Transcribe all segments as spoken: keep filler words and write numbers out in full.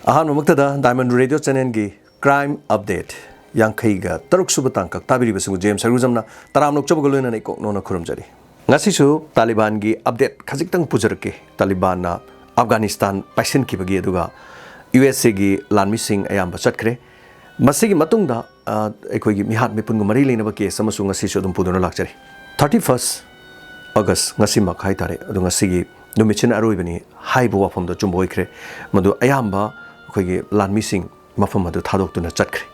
ꯑꯍꯥꯟꯕꯃꯛꯇꯗ Diamond Radio Channelꯒꯤ Crime Update ꯌꯥꯡꯈꯩꯒ ꯇꯔꯨꯛ ꯁꯨꯕ ꯇꯥꯡꯀꯛ ꯇꯥꯕꯤꯔꯤꯕꯁꯤꯕꯨ ꯖꯦꯝꯁ ꯁꯔꯒꯨꯖꯝꯅ ꯇꯔꯥꯝꯅ ꯑꯣꯛꯆꯕꯒ ꯂꯣꯏꯅꯅ ꯏꯀꯣꯛ ꯅꯣꯟꯅ ꯈꯨꯔꯨꯝꯖꯔꯤ꯫ ꯉꯁꯤꯁꯨ ꯇꯥꯂꯤꯕꯥꯟꯒꯤ update ꯈꯖꯤꯛꯇꯪ ꯄꯨꯖꯔꯛꯀꯦ꯫ ꯇꯥꯂꯤꯕꯥꯟꯅ ꯑꯐꯒꯥꯅꯤꯁꯇꯥꯟ ꯄꯥꯏꯁꯤꯟꯈꯤꯕꯒꯤ ꯑꯗꯨꯒ ꯌꯨ ꯑꯦꯁ ꯑꯦꯒꯤ ꯂꯥꯟꯃꯤꯁꯤꯡ ꯑꯌꯥꯝꯕ ꯆꯠꯈ꯭ꯔꯦ꯫ ꯃꯁꯤꯒꯤ ꯃꯇꯨꯡꯗ, ꯑ, ꯑꯩꯈꯣꯏꯒꯤ ꯃꯤꯍꯥꯠ ꯃꯤꯄꯨꯟꯒ ꯃꯔꯤ ꯂꯩꯅꯕ case ꯑꯃꯁꯨ ꯉꯁꯤꯁꯨ ꯑꯗꯨꯝ ꯄꯨꯗꯨꯅ ꯂꯥꯛꯆꯔꯤ꯫ Thirty first August, ꯉꯁꯤꯃꯛ ꯍꯥꯏꯇꯥꯔꯦ, ꯑꯗꯣ ꯉꯁꯤꯒꯤ ꯅꯨꯃꯤꯠꯁꯤꯅ ꯑꯔꯣꯏꯕꯅꯤ ꯍꯥꯏꯕ ꯋꯥꯐꯝꯗꯣ ꯑꯆꯨꯝꯕ ꯑꯣꯏꯈ꯭ꯔꯦ꯫ ꯃꯗꯨ ꯑꯌꯥꯝꯕ ꯑꯩꯈꯣꯏꯒꯤ ꯂꯥꯟꯃꯤꯁꯤꯡ ꯃꯐꯝ ꯑꯗꯨ ꯊꯥꯗꯣꯛꯇꯨꯅ ꯆꯠꯈ꯭ꯔꯦ꯫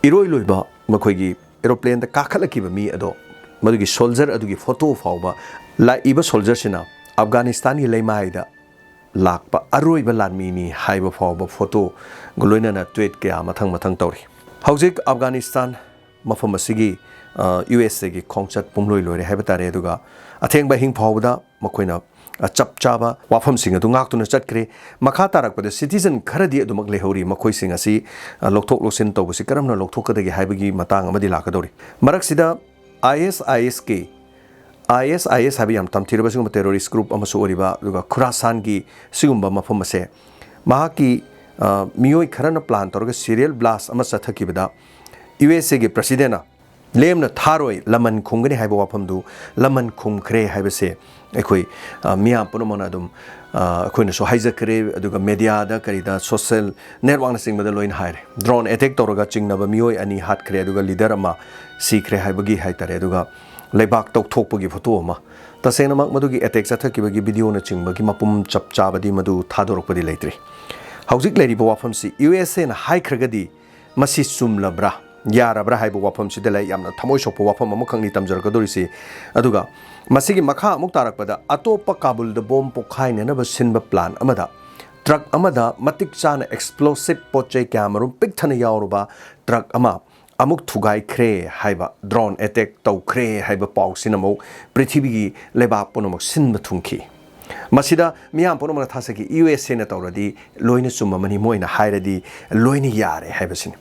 ꯏꯔꯣꯏ ꯂꯣꯏꯕ ꯃꯈꯣꯏꯒꯤ aeroplaneꯗ ꯀꯥꯈꯠꯂꯛꯈꯤꯕ ꯃꯤ ꯑꯗꯣ, ꯃꯗꯨꯒꯤ soldier ꯑꯗꯨꯒꯤ photo ꯐꯥꯎꯕ, ꯂꯥꯛꯏꯕ soldierꯁꯤꯅ ꯑꯐꯒꯥꯅꯤꯁꯇꯥꯟꯒꯤ ꯂꯩꯃꯥꯏꯗ ꯂꯥꯛꯄ ꯑꯔꯣꯏꯕ ꯂꯥꯟꯃꯤꯅꯤ ꯍꯥꯏꯕ ꯐꯥꯎꯕ photoꯒ ꯂꯣꯏꯅꯅ tweet ꯀꯌꯥ ꯃꯊꯪ ꯃꯊꯪ ꯇꯧꯔꯤ꯫ ꯍꯧꯖꯤꯛ ꯑꯐꯒꯥꯅꯤꯁꯇꯥꯟ ꯃꯐꯝ ꯑꯁꯤꯒꯤ, ꯑ, ꯌꯨ ꯑꯦꯁ ꯑꯦꯒꯤ ꯈꯣꯡꯆꯠ ꯄꯨꯝꯂꯣꯏ ꯂꯣꯏꯔꯦ ꯍꯥꯏꯕ ꯇꯥꯔꯦ꯫ ꯑꯗꯨꯒ ꯑꯊꯦꯡꯕ ꯑꯍꯤꯡ ꯐꯥꯎꯕꯗ ꯃꯈꯣꯏꯅ, ꯑ, ꯆꯞ ꯆꯥꯕ ꯋꯥꯐꯝꯁꯤꯡ ꯑꯗꯨ ꯉꯥꯛꯇꯨꯅ ꯆꯠꯈ꯭ꯔꯦ꯫ ꯃꯈꯥ ꯇꯥꯔꯛꯄꯗ citizen ꯈꯔꯗꯤ ꯑꯗꯨꯃꯛ ꯂꯩꯍꯧꯔꯤ꯫ ꯃꯈꯣꯏꯁꯤꯡ ꯑꯁꯤ, ꯑ, ꯂꯧꯊꯣꯛ ꯂꯧꯁꯤꯟ ꯇꯧꯕꯁꯤ ꯀꯔꯝꯅ ꯂꯧꯊꯣꯛꯀꯗꯒꯦ ꯍꯥꯏꯕꯒꯤ ꯃꯇꯥꯡ ꯑꯃꯗꯤ ꯂꯥꯛꯀꯗꯧꯔꯤ꯫ ꯃꯔꯛꯁꯤꯗ ꯑꯥꯏ ꯑꯦꯁ ꯑꯥꯏ ꯑꯦꯁꯀꯤ, ꯑꯥꯏ ꯑꯦꯁ ꯑꯥꯏ ꯑꯦꯁ ꯍꯥꯏꯕ ꯌꯥꯝ ꯇꯝꯊꯤꯔꯕ ꯁꯤꯒꯨꯝꯕ terrorist group ꯑꯃꯁꯨ ꯑꯣꯏꯔꯤꯕ, ꯑꯗꯨꯒ ꯈꯨꯔꯥꯁꯥꯟꯒꯤ ꯁꯤꯒꯨꯝꯕ ꯃꯐꯝ ꯑꯁꯦ ꯃꯍꯥꯛꯀꯤ, ꯑ, ꯃꯤꯑꯣꯏ ꯈꯔꯅ plan ꯇꯧꯔꯒ serial blast ꯑꯃ ꯆꯠꯊꯈꯤꯕꯗ ꯌꯨ ꯑꯦꯁ ꯑꯦꯒꯤ presidentꯅ ꯂꯦꯝꯅ ꯊꯥꯔꯣꯏ, ꯂꯃꯟ ꯈꯨꯝꯒꯅꯤ ꯍꯥꯏꯕ ꯋꯥꯐꯝꯗꯨ ꯂꯃꯟ ꯈꯨꯝꯈ꯭ꯔꯦ ꯍꯥꯏꯕꯁꯦ ꯑꯩꯈꯣꯏ, ꯑ, ꯃꯤꯌꯥꯝ ꯄꯨꯝꯅꯃꯛꯅ ꯑꯗꯨꯝ, ꯑ, ꯑꯩꯈꯣꯏꯅꯁꯨ ꯍꯥꯏꯖꯈ꯭ꯔꯦ, ꯑꯗꯨꯒ mediaꯗ ꯀꯔꯤꯗ social networkꯅꯆꯤꯡꯕꯗ ꯂꯣꯏꯅ ꯍꯥꯏꯔꯦ꯫ Drone attack ꯇꯧꯔꯒ ꯆꯤꯡꯅꯕ ꯃꯤꯑꯣꯏ ꯑꯅꯤ ꯍꯥꯠꯈ꯭ꯔꯦ, ꯑꯗꯨꯒ leader ꯑꯃ ꯁꯤꯈ꯭ꯔꯦ ꯍꯥꯏꯕꯒꯤ ꯍꯥꯏꯇꯥꯔꯦ, ꯑꯗꯨꯒ ꯂꯩꯕꯥꯛ ꯇꯧꯊꯣꯛꯄꯒꯤ photo ꯑꯃ꯫ ꯇꯁꯦꯡꯅꯃꯛ ꯃꯗꯨꯒꯤ attack ꯆꯠꯊꯈꯤꯕꯒꯤ videoꯅꯆꯤꯡꯕꯒꯤ ꯃꯄꯨꯝ ꯆꯞ ꯆꯥꯕꯗꯤ ꯃꯗꯨ ꯊꯥꯗꯣꯔꯛꯄꯗꯤ ꯂꯩꯇ꯭ꯔꯤ꯫ ꯍꯧꯖꯤꯛ ꯂꯩꯔꯤꯕ ꯋꯥꯐꯝꯁꯤ ꯌꯨ ꯑꯦꯁ ꯑꯦꯅ ꯍꯥꯏꯈ꯭ꯔꯒꯗꯤ ꯃꯁꯤ ꯆꯨꯝꯂꯕ꯭ꯔꯥ, ꯌꯥꯔꯕ꯭ꯔꯥ ꯍꯥꯏꯕ ꯋꯥꯐꯝꯁꯤꯗ ꯂꯩ꯫ ꯌꯥꯝꯅ ꯊꯃꯣꯏ ꯁꯣꯛꯄ ꯋꯥꯐꯝ ꯑꯃꯈꯛꯅꯤ ꯇꯝꯖꯔꯛꯀꯗꯧꯔꯤꯁꯤ꯫ ꯑꯗꯨꯒ ꯃꯁꯤꯒꯤ ꯃꯈꯥ ꯑꯃꯨꯛ ꯇꯥꯔꯛꯄꯗ, ꯑꯇꯣꯞꯄ ꯀꯥꯕꯨꯜꯗ bomb ꯄꯣꯈꯥꯏꯅꯅꯕ ꯁꯤꯟꯕ plan ꯑꯃꯗ truck ꯑꯃꯗ ꯃꯇꯤꯛ ꯆꯥꯅ explosive ꯄꯣꯠ ꯆꯩ ꯀꯌꯥ ꯃꯔꯨꯝ ꯄꯤꯛ ꯊꯟꯅ ꯌꯥꯎꯔꯕ truck ꯑꯃ ꯑꯃꯨꯛ ꯊꯨꯒꯥꯏꯈ꯭ꯔꯦ ꯍꯥꯏꯕ, drone attack ꯇꯧꯈ꯭ꯔꯦ ꯍꯥꯏꯕ ꯄꯥꯎꯁꯤꯅ ꯑꯃꯨꯛ ꯄ꯭ꯔꯤꯊꯤꯕꯤꯒꯤ ꯂꯩꯕꯥꯛ ꯄꯨꯝꯅꯃꯛ ꯁꯤꯟꯕ ꯊꯨꯡꯈꯤ꯫ ꯃꯁꯤꯗ ꯃꯤꯌꯥꯝ ꯄꯨꯝꯅꯃꯛꯅ ꯊꯥꯖꯈꯤ, ꯌꯨ ꯑꯦꯁ ꯑꯦꯅ ꯇꯧꯔꯗꯤ ꯂꯣꯏꯅ ꯆꯨꯝꯃꯝꯃꯅꯤ, ꯃꯣꯏꯅ ꯍꯥꯏꯔꯗꯤ ꯂꯣꯏꯅ ꯌꯥꯔꯦ ꯍꯥꯏꯕꯁꯤꯅꯤ꯫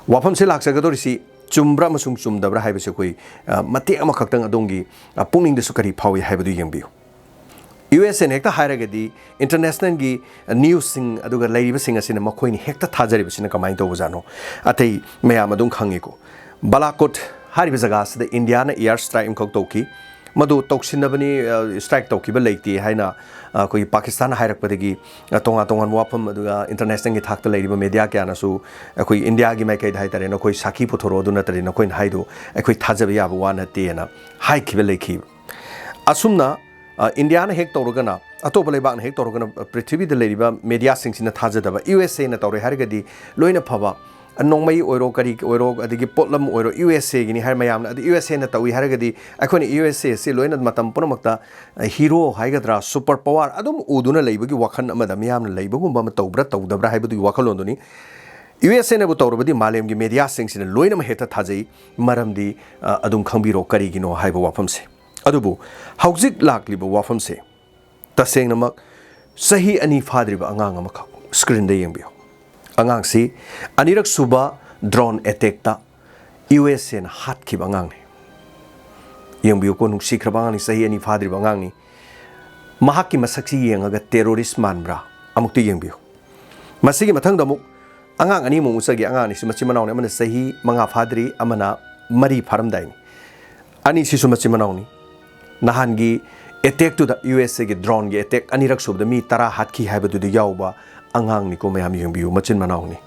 ꯋꯥꯐꯝꯁꯦ ꯂꯥꯛꯆꯒꯗꯧꯔꯤꯁꯤ ꯆꯨꯝꯕ꯭ꯔꯥ ꯑꯃꯁꯨꯡ ꯆꯨꯝꯗꯕ꯭ꯔꯥ ꯍꯥꯏꯕꯁꯤ ꯑꯩꯈꯣꯏ, ꯑ, ꯃꯇꯦꯛ ꯑꯃꯈꯛꯇꯪ ꯑꯗꯣꯝꯒꯤ, ꯑ, ꯄꯨꯛꯅꯤꯡꯗꯁꯨ ꯀꯔꯤ ꯐꯥꯎꯏ ꯍꯥꯏꯕꯗꯨ ꯌꯦꯡꯕꯤꯌꯨ꯫ ꯌꯨ ꯑꯦꯁ ꯑꯦꯅ ꯍꯦꯛꯇ ꯍꯥꯏꯔꯒꯗꯤ, ꯏꯟꯇꯔꯅꯦꯁꯅꯦꯜꯒꯤ ꯅ꯭ꯌꯨꯁꯁꯤꯡ ꯑꯗꯨꯒ ꯂꯩꯔꯤꯕꯁꯤꯡ ꯑꯁꯤꯅ ꯃꯈꯣꯏꯅ ꯍꯦꯛꯇ ꯊꯥꯖꯔꯤꯕꯁꯤꯅ ꯀꯃꯥꯏꯅ ꯇꯧꯕꯖꯥꯠꯅꯣ? ꯑꯇꯩ ꯃꯌꯥꯝ ꯑꯗꯨꯝ ꯈꯪꯉꯤꯀꯣ꯫ ꯕꯥꯂꯥꯀꯣꯠ ꯍꯥꯏꯔꯤꯕ ꯖꯒꯥ ꯑꯁꯤꯗ ꯏꯟꯗꯤꯌꯥꯅ ꯏꯌꯥꯔ ꯁ꯭ꯇ꯭ꯔꯥꯏꯛ ꯑꯃꯈꯛ ꯇꯧꯈꯤ꯫ ꯃꯗꯨ ꯇꯧꯁꯤꯟꯅꯕꯅꯤ, ꯑ, ꯁ꯭ꯇ꯭ꯔꯥꯏꯛ ꯇꯧꯈꯤꯕ ꯂꯩꯇꯦ ꯍꯥꯏꯅ, ꯑ, ꯑꯩꯈꯣꯏꯒꯤ ꯄꯥꯀꯤꯁꯇꯥꯟꯅ ꯍꯥꯏꯔꯛꯄꯗꯒꯤ, ꯑ, ꯇꯣꯉꯥꯟ ꯇꯣꯉꯥꯟꯕ ꯋꯥꯐꯝ, ꯑꯗꯨꯒ ꯏꯟꯇꯔꯅꯦꯁꯅꯦꯜꯒꯤ ꯊꯥꯛꯇ ꯂꯩꯔꯤꯕ ꯃꯦꯗꯤꯌꯥ ꯀꯌꯥꯅꯁꯨ ꯑꯩꯈꯣꯏ ꯏꯟꯗꯤꯌꯥꯒꯤ ꯃꯥꯏꯀꯩꯗ ꯍꯥꯏꯇꯥꯔꯦ, "ꯅꯈꯣꯏ ꯁꯥꯈꯤ ꯄꯨꯊꯣꯔꯛꯑꯣ, ꯑꯗꯨ ꯅꯠꯇ꯭ꯔꯗꯤ ꯅꯈꯣꯏꯅ ꯍꯥꯏꯗꯣ ꯑꯩꯈꯣꯏ ꯊꯥꯖꯕ ꯌꯥꯕ ꯋꯥ ꯅꯠꯇꯦꯅ" ꯍꯥꯏꯈꯤꯕ ꯂꯩꯈꯤ꯫ ꯑꯁꯨꯝꯅ, ꯑ, ꯏꯟꯗꯤꯌꯥꯅ ꯍꯦꯛ ꯇꯧꯔꯒꯅ, ꯑꯇꯣꯞꯄ ꯂꯩꯕꯥꯛꯅ ꯍꯦꯛ ꯇꯧꯔꯒꯅ, ꯑ, ꯄ꯭ꯔꯤꯊꯤꯕꯤꯗ ꯂꯩꯔꯤꯕ ꯃꯦꯗꯤꯌꯥꯁꯤꯡꯁꯤꯅ ꯊꯥꯖꯗꯕ, ꯌꯨ ꯑꯦꯁ ꯑꯦꯅ ꯇꯧꯔꯦ ꯍꯥꯏꯔꯒꯗꯤ ꯂꯣꯏꯅ ꯐꯕ, ꯑ, ꯅꯣꯡꯃꯩ ꯑꯣꯏꯔꯣ, ꯀꯔꯤ ꯑꯣꯏꯔꯣ, ꯑꯗꯒꯤ ꯄꯣꯠꯂꯝ ꯑꯣꯏꯔꯣ, ꯌꯨ ꯑꯦꯁ ꯑꯦꯒꯤꯅꯤ ꯍꯥꯏꯔ ꯃꯌꯥꯝꯅ, ꯑꯗ ꯌꯨ ꯑꯦꯁ ꯑꯦꯅ ꯇꯧꯏ ꯍꯥꯏꯔꯒꯗꯤ ꯑꯩꯈꯣꯏꯅ ꯌꯨ ꯑꯦꯁ ꯑꯦ ꯑꯁꯤ ꯂꯣꯏꯅ ꯃꯇꯝ ꯄꯨꯝꯅꯃꯛꯇ, ꯑ, ꯍꯤꯔꯣ ꯍꯥꯏꯒꯗ꯭ꯔꯥ, ꯁꯨꯄꯔ ꯄꯋꯥꯔ ꯑꯗꯨꯝ ꯎꯗꯨꯅ ꯂꯩꯕꯒꯤ ꯋꯥꯈꯜ ꯑꯃꯗ ꯃꯤꯌꯥꯝꯅ ꯂꯩꯕꯒꯨꯝꯕ ꯑꯃ ꯇꯧꯕ꯭ꯔꯥ ꯇꯧꯗꯕ꯭ꯔꯥ ꯍꯥꯏꯕꯗꯨꯒꯤ ꯋꯥꯈꯜꯂꯣꯟꯗꯨꯅꯤ꯫ ꯌꯨ ꯑꯦꯁ ꯑꯦꯅꯕꯨ ꯇꯧꯔꯕꯗꯤ ꯃꯥꯂꯦꯝꯒꯤ ꯃꯦꯗꯤꯌꯥꯁꯤꯡꯁꯤꯅ ꯂꯣꯏꯅꯃꯛ ꯍꯦꯛꯇ ꯊꯥꯖꯩ꯫ ꯃꯔꯝꯗꯤ, ꯑ, ꯑꯗꯨꯝ ꯈꯪꯕꯤꯔꯣ ꯀꯔꯤꯒꯤꯅꯣ ꯍꯥꯏꯕ ꯋꯥꯐꯝꯁꯦ꯫ ꯑꯗꯨꯕꯨ ꯍꯧꯖꯤꯛ ꯂꯥꯛꯂꯤꯕ ꯋꯥꯐꯝꯁꯦ ꯇꯁꯦꯡꯅꯃꯛ ꯆꯍꯤ ꯑꯅꯤ ꯐꯥꯗ꯭ꯔꯤꯕ ꯑꯉꯥꯡ ꯑꯃꯈꯛ ꯁ꯭ꯀ꯭ꯔꯤꯟꯗ ꯌꯦꯡꯕꯤꯌꯨ꯫ ꯑꯉꯥꯡꯁꯤ ꯑꯅꯤꯔꯛ ꯁꯨꯕ ꯗ꯭ꯔꯣꯟ ꯑꯦꯇꯦꯛꯇ ꯌꯨ ꯑꯦꯁ ꯑꯦꯅ ꯍꯥꯠꯈꯤꯕ ꯑꯉꯥꯡꯅꯤ꯫ ꯌꯦꯡꯕꯤꯌꯨꯀꯣ, ꯅꯨꯡꯁꯤꯈ꯭ꯔꯕ ꯑꯉꯥꯡꯅꯤ, ꯆꯍꯤ ꯑꯅꯤ ꯐꯥꯗ꯭ꯔꯤꯕ ꯑꯉꯥꯡꯅꯤ꯫ ꯃꯍꯥꯛꯀꯤ ꯃꯁꯛꯁꯤ ꯌꯦꯡꯉꯒ ꯇꯦꯔꯣꯔꯤꯁ ꯃꯥꯟꯕ꯭ꯔꯥ? ꯑꯃꯨꯛꯇ ꯌꯦꯡꯕꯤꯌꯨ꯫ ꯃꯁꯤꯒꯤ ꯃꯊꯪꯗ ꯑꯃꯨꯛ ꯑꯉꯥꯡ ꯑꯅꯤꯃꯨꯛ ꯎꯠꯆꯒꯦ꯫ ꯑꯉꯥꯡ ꯑꯅꯤꯁꯤ ꯃꯆꯤꯟ ꯃꯅꯥꯎꯅꯤ, ꯑꯃꯅ ꯆꯍꯤ ꯃꯉꯥ ꯐꯥꯗ꯭ꯔꯤ, ꯑꯃꯅ ꯃꯔꯤ ꯐꯥꯔꯝꯗꯥꯏꯅꯤ꯫ ꯑꯅꯤꯁꯤꯁꯨ ꯃꯆꯤꯟ ꯃꯅꯥꯎꯅꯤ꯫ ꯅꯍꯥꯟꯒꯤ ꯑꯦꯇꯦꯛꯇꯨꯗ ꯌꯨ ꯑꯦꯁ ꯑꯦꯒꯤ ꯗ꯭ꯔꯣꯟꯒꯤ ꯑꯦꯇꯦꯛ ꯑꯅꯤꯔꯛ ꯁꯨꯕꯗ ꯃꯤ ꯇꯔꯥ ꯍꯥꯠꯈꯤ ꯍꯥꯏꯕꯗꯨꯗ ꯌꯥꯎꯕ ꯑꯉꯥꯡꯅꯤꯀꯣ, ꯃꯌꯥꯝ ꯌꯦꯡꯕꯤꯌꯨ, ꯃꯆꯤꯟ ꯃꯅꯥꯎꯅꯤ꯫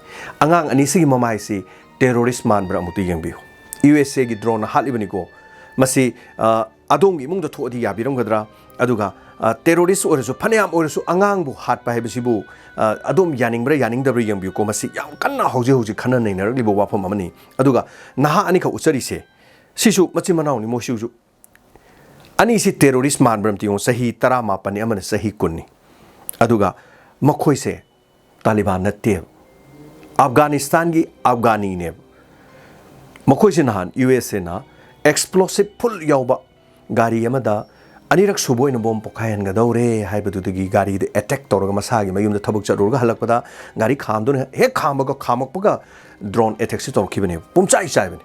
ꯑꯉꯥꯡ ꯑꯅꯤꯁꯤꯒꯤ ꯃꯃꯥꯏꯁꯤ ꯇꯦꯔꯣꯔꯤꯁ ꯃꯥꯟꯕ꯭ꯔꯥ ꯑꯃꯨꯛꯇ ꯌꯦꯡꯕꯤꯌꯨ꯫ ꯌꯨ ꯑꯦꯁ ꯑꯦꯒꯤ ꯗ꯭ꯔꯣꯟꯅ ꯍꯥꯠꯂꯤꯕꯅꯤꯀꯣ꯫ ꯃꯁꯤ, ꯑ, ꯑꯗꯣꯝꯒꯤ ꯏꯃꯨꯡꯗ ꯊꯣꯛꯑꯗꯤ ꯌꯥꯕꯤꯔꯝꯒꯗ꯭ꯔꯥ? ꯑꯗꯨꯒ, ꯑ, ꯇꯦꯔꯣꯔꯤꯁ ꯑꯣꯏꯔꯁꯨ, ꯐꯅꯌꯥꯝ ꯑꯣꯏꯔꯁꯨ, ꯑꯉꯥꯡꯕꯨ ꯍꯥꯠꯄ ꯍꯥꯏꯕꯁꯤꯕꯨ, ꯑ, ꯑꯗꯣꯝ ꯌꯥꯅꯤꯡꯕ꯭ꯔꯥ ꯌꯥꯅꯤꯡꯗꯕ꯭ꯔꯥ ꯌꯦꯡꯕꯤꯌꯨꯀꯣ꯫ ꯃꯁꯤ ꯌꯥꯝ ꯀꯟꯅ ꯍꯧꯖꯤꯛ ꯍꯧꯖꯤꯛ ꯈꯟꯅ ꯅꯩꯅꯔꯛꯂꯤꯕ ꯋꯥꯐꯝ ꯑꯃꯅꯤ꯫ ꯑꯗꯨꯒ ꯅꯍꯥ ꯑꯅꯤꯈꯛ ꯎꯠꯆꯔꯤꯁꯦ, ꯁꯤꯁꯨ ꯃꯆꯤꯟ ꯃꯅꯥꯎꯅꯤ ꯃꯣꯏꯁꯤꯁꯨ꯫ ꯑꯅꯤꯁꯤ ꯇꯦꯔꯣꯔꯤꯁ ꯃꯥꯟꯕ꯭ꯔꯥ ꯑꯝꯇ ꯌꯦꯡꯉꯨ, ꯆꯍꯤ ꯇꯔꯥꯃꯥꯄꯟꯅꯤ, ꯑꯃꯅ ꯆꯍꯤ ꯀꯨꯟꯅꯤ꯫ ꯑꯗꯨꯒ ꯃꯈꯣꯏꯁꯦ ꯇꯥꯂꯤꯕꯥꯟ ꯅꯠꯇꯦꯕ, ꯑꯐꯒꯥꯅꯤꯁꯇꯥꯟꯒꯤ ꯑꯐꯒꯥꯅꯤꯅꯦꯕ꯫ ꯃꯈꯣꯏꯁꯦ ꯅꯍꯥꯟ ꯌꯨ ꯑꯦꯁ ꯑꯦꯅ ꯑꯦꯛꯁꯄ꯭ꯂꯣꯁꯤꯞ ꯐꯨꯜ ꯌꯥꯎꯕ ꯒꯥꯔꯤ ꯑꯃꯗ ꯑꯅꯤꯔꯛ ꯁꯨꯕ ꯑꯣꯏꯅ ꯕꯣꯝ ꯄꯣꯈꯥꯏꯍꯟꯒꯗꯧꯔꯦ ꯍꯥꯏꯕꯗꯨꯗꯒꯤ ꯒꯥꯔꯤꯗꯨ ꯑꯦꯇꯦꯛ ꯇꯧꯔꯒ ꯃꯁꯥꯒꯤ ꯃꯌꯨꯝꯗ ꯊꯕꯛ ꯆꯠꯂꯨꯔꯒ ꯍꯜꯂꯛꯄꯗ ꯒꯥꯔꯤ ꯈꯥꯝꯗꯨꯅ ꯍꯦꯛ ꯈꯥꯝꯕꯒ, ꯈꯥꯝꯃꯛꯄꯒ ꯗ꯭ꯔꯣꯟ ꯑꯦꯇꯦꯛꯁꯤ ꯇꯧꯔꯛꯈꯤꯕꯅꯦꯕ, ꯄꯨꯝꯆꯥꯏ ꯆꯥꯏꯕꯅꯤ꯫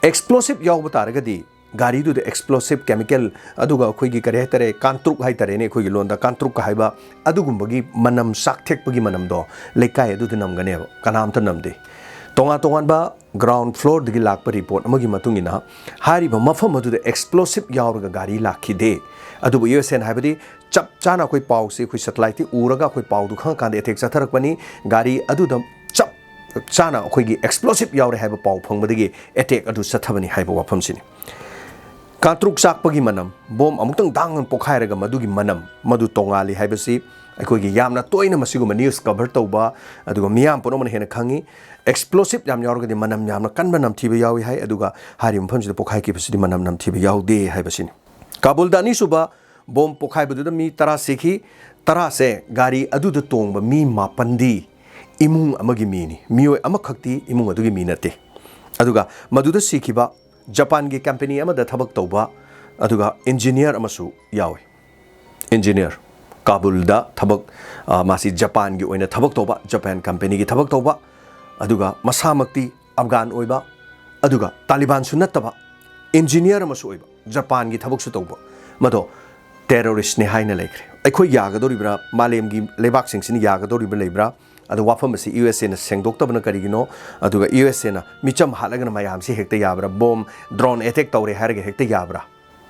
ꯑꯦꯛꯁꯄ꯭ꯂꯣꯁꯤꯞ ꯌꯥꯎꯕ ꯇꯥꯔꯒꯗꯤ ꯒꯥꯔꯤꯗꯨꯗ explosive chemical, ꯑꯗꯨꯒ ꯑꯩꯈꯣꯏꯒꯤ ꯀꯔꯤ ꯍꯥꯏꯇꯥꯔꯦ, ꯀꯥꯟꯇ꯭ꯔꯨꯛ ꯍꯥꯏꯇꯥꯔꯦꯅꯦ, ꯑꯩꯈꯣꯏꯒꯤ ꯂꯣꯟꯗ ꯀꯥꯟꯇ꯭ꯔꯨꯛꯀ ꯍꯥꯏꯕ, ꯑꯗꯨꯒꯨꯝꯕꯒꯤ ꯃꯅꯝ, ꯆꯥꯛ ꯊꯦꯛꯄꯒꯤ ꯃꯅꯝꯗꯣ ꯂꯩꯀꯥꯏ ꯑꯗꯨꯗ ꯅꯝꯒꯅꯦꯕ, ꯀꯅꯥꯝꯇ ꯅꯝꯗꯦ꯫ ꯇꯣꯉꯥꯟ ꯇꯣꯉꯥꯟꯕ ground floorꯗꯒꯤ ꯂꯥꯛꯄ report ꯑꯃꯒꯤ ꯃꯇꯨꯡ ꯏꯟꯅ, ꯍꯥꯏꯔꯤꯕ ꯃꯐꯝ ꯑꯗꯨꯗ explosive ꯌꯥꯎꯔꯒ ꯒꯥꯔꯤ ꯂꯥꯛꯈꯤꯗꯦ꯫ ꯑꯗꯨꯕꯨ ꯌꯨ ꯑꯦꯁ ꯑꯦꯅ ꯍꯥꯏꯕꯗꯤ ꯆꯞ ꯆꯥꯅ ꯑꯩꯈꯣꯏ ꯄꯥꯎꯁꯤ, ꯑꯩꯈꯣꯏ satelliteꯇꯤ ꯎꯔꯒ ꯑꯩꯈꯣꯏ ꯄꯥꯎꯗꯨ ꯈꯪꯉꯀꯥꯟꯗ attack ꯆꯠꯊꯔꯛꯄꯅꯤ꯫ ꯒꯥꯔꯤ ꯑꯗꯨꯗ ꯆꯞ ꯆꯥꯅ ꯑꯩꯈꯣꯏꯒꯤ explosive ꯌꯥꯎꯔꯦ ꯍꯥꯏꯕ ꯄꯥꯎ ꯐꯪꯕꯗꯒꯤ attack ꯑꯗꯨ ꯆꯠꯊꯕꯅꯤ ꯍꯥꯏꯕ ꯋꯥꯐꯝꯁꯤꯅꯤ꯫ ꯀꯥꯡꯇ꯭ꯔꯨꯛ ꯆꯥꯛꯄꯒꯤ ꯃꯅꯝ, ꯕꯣꯝ ꯑꯃꯨꯛꯇꯪ ꯗꯥꯡ ꯄꯣꯈꯥꯏꯔꯒ ꯃꯗꯨꯒꯤ ꯃꯅꯝ, ꯃꯗꯨ ꯇꯣꯉꯥꯜꯂꯤ ꯍꯥꯏꯕꯁꯤ ꯑꯩꯈꯣꯏꯒꯤ ꯌꯥꯝꯅ ꯇꯣꯏꯅ ꯃꯁꯤꯒꯨꯝꯕ news cover ꯇꯧꯕ, ꯑꯗꯨꯒ ꯃꯤꯌꯥꯝ ꯄꯨꯝꯅꯃꯛꯅ ꯍꯦꯟꯅ ꯈꯪꯉꯤ꯫ Explosive ꯌꯥꯝ ꯌꯥꯎꯔꯒꯗꯤ ꯃꯅꯝ ꯌꯥꯝꯅ ꯀꯟꯕ ꯅꯝꯊꯤꯕ ꯌꯥꯎꯏ ꯍꯥꯏ, ꯑꯗꯨꯒ ꯍꯥꯏꯔꯤꯕ ꯃꯐꯝꯁꯤꯗ ꯄꯣꯈꯥꯏꯈꯤꯕꯁꯤꯗꯤ ꯃꯅꯝ ꯅꯝꯊꯤꯕ ꯌꯥꯎꯗꯦ ꯍꯥꯏꯕꯁꯤꯅꯤ꯫ ꯀꯥꯕꯨꯜꯗ ꯑꯅꯤꯁꯨꯕ ꯕꯣꯝ ꯄꯣꯈꯥꯏꯕꯗꯨꯗ ꯃꯤ ꯇꯔꯥ ꯁꯤꯈꯤ꯫ ꯇꯔꯥꯁꯦ ꯒꯥꯔꯤ ꯑꯗꯨꯗ ꯇꯣꯡꯕ ꯃꯤ ꯃꯥꯄꯟꯗꯤ ꯏꯃꯨꯡ ꯑꯃꯒꯤ ꯃꯤꯅꯤ, ꯃꯤꯑꯣꯏ ꯑꯃꯈꯛꯇꯤ ꯏꯃꯨꯡ ꯑꯗꯨꯒꯤ ꯃꯤ ꯅꯠꯇꯦ꯫ ꯑꯗꯨꯒ ꯃꯗꯨꯗ ꯁꯤꯈꯤꯕ ꯖꯄꯥꯟꯒꯤ company ꯑꯃꯗ ꯊꯕꯛ ꯇꯧꯕ, ꯑꯗꯨꯒ engineer ꯑꯃꯁꯨ ꯌꯥꯎꯏ꯫ Engineer, ꯀꯥꯕꯨꯜꯗ ꯊꯕꯛ, ꯑ, ꯃꯥꯁꯤ ꯖꯄꯥꯟꯒꯤ ꯑꯣꯏꯅ ꯊꯕꯛ ꯇꯧꯕ, ꯖꯄꯥꯟ companyꯒꯤ ꯊꯕꯛ ꯇꯧꯕ, ꯑꯗꯨꯒ ꯃꯁꯥꯃꯛꯇꯤ ꯑꯐꯒꯥꯟ ꯑꯣꯏꯕ, ꯑꯗꯨꯒ ꯇꯥꯂꯤꯕꯥꯟꯁꯨ ꯅꯠꯇꯕ, engineer ꯑꯃꯁꯨ ꯑꯣꯏꯕ, ꯖꯄꯥꯟꯒꯤ ꯊꯕꯛꯁꯨ ꯇꯧꯕ, ꯃꯗꯣ terroristꯅꯤ ꯍꯥꯏꯅ ꯂꯩꯈ꯭ꯔꯦ꯫ ꯑꯩꯈꯣꯏ ꯌꯥꯒꯗꯧꯔꯤꯕ꯭ꯔꯥ? ꯃꯥꯂꯦꯝꯒꯤ ꯂꯩꯕꯥꯛꯁꯤꯡꯁꯤꯅ ꯌꯥꯒꯗꯧꯔꯤꯕ ꯂꯩꯕ꯭ꯔꯥ? ꯑꯗꯣ ꯋꯥꯐꯝ ꯑꯁꯤ ꯌꯨ ꯑꯦꯁ ꯑꯦꯅ ꯁꯦꯡꯗꯣꯛꯇꯕꯅ ꯀꯔꯤꯒꯤꯅꯣ? ꯑꯗꯨꯒ ꯌꯨ ꯑꯦꯁ ꯑꯦꯅ ꯃꯤꯆꯝ ꯍꯥꯠꯂꯒꯅ ꯃꯌꯥꯝꯁꯤ ꯍꯦꯛꯇ ꯌꯥꯕ꯭ꯔꯥ? ꯕꯣꯝ, drone attack ꯇꯧꯔꯦ ꯍꯥꯏꯔꯒ ꯍꯦꯛꯇ ꯌꯥꯕ꯭ꯔꯥ?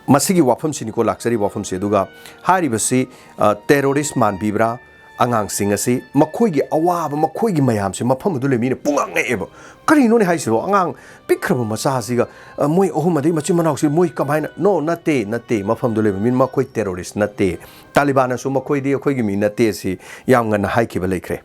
ꯃꯁꯤꯒꯤ ꯋꯥꯐꯝꯁꯤꯅꯤꯀꯣ ꯂꯥꯛꯆꯔꯤꯕ ꯋꯥꯐꯝꯁꯤ꯫ ꯑꯗꯨꯒ ꯍꯥꯏꯔꯤꯕꯁꯤ, ꯑ, terrorist ꯃꯥꯟꯕꯤꯕ꯭ꯔꯥ? ꯑꯉꯥꯡꯁꯤꯡ ꯑꯁꯤ ꯃꯈꯣꯏꯒꯤ ꯑꯋꯥꯕ, ꯃꯈꯣꯏꯒꯤ ꯃꯌꯥꯝꯁꯦ ꯃꯐꯝ ꯑꯗꯨ ꯂꯩꯕ ꯃꯤꯅ ꯄꯨꯡꯉꯛ ꯉꯛꯑꯦꯕ꯫ ꯀꯔꯤꯅꯣꯅꯦ ꯍꯥꯏꯁꯤꯕꯣ? ꯑꯉꯥꯡ ꯄꯤꯛꯈ꯭ꯔꯕ ꯃꯆꯥꯁꯤꯒ, ꯑ, ꯃꯣꯏ ꯑꯍꯨꯝ ꯑꯗꯩ ꯃꯆꯤꯟ ꯃꯅꯥꯎꯁꯤ ꯃꯣꯏ ꯀꯃꯥꯏꯅ? No, ꯅꯠꯇꯦ, ꯅꯠꯇꯦ, ꯃꯐꯝꯗꯨ ꯂꯩꯕ ꯃꯤ ꯃꯈꯣꯏ terrorist ꯅꯠꯇꯦ꯫ ꯇꯥꯂꯤꯕꯥꯟꯅꯁꯨ ꯃꯈꯣꯏꯗꯤ ꯑꯩꯈꯣꯏꯒꯤ ꯃꯤ ꯅꯠꯇꯦ ꯁꯤ ꯌꯥꯝ ꯉꯟꯅ ꯍꯥꯏꯈꯤꯕ ꯂꯩꯈ꯭ꯔꯦ꯫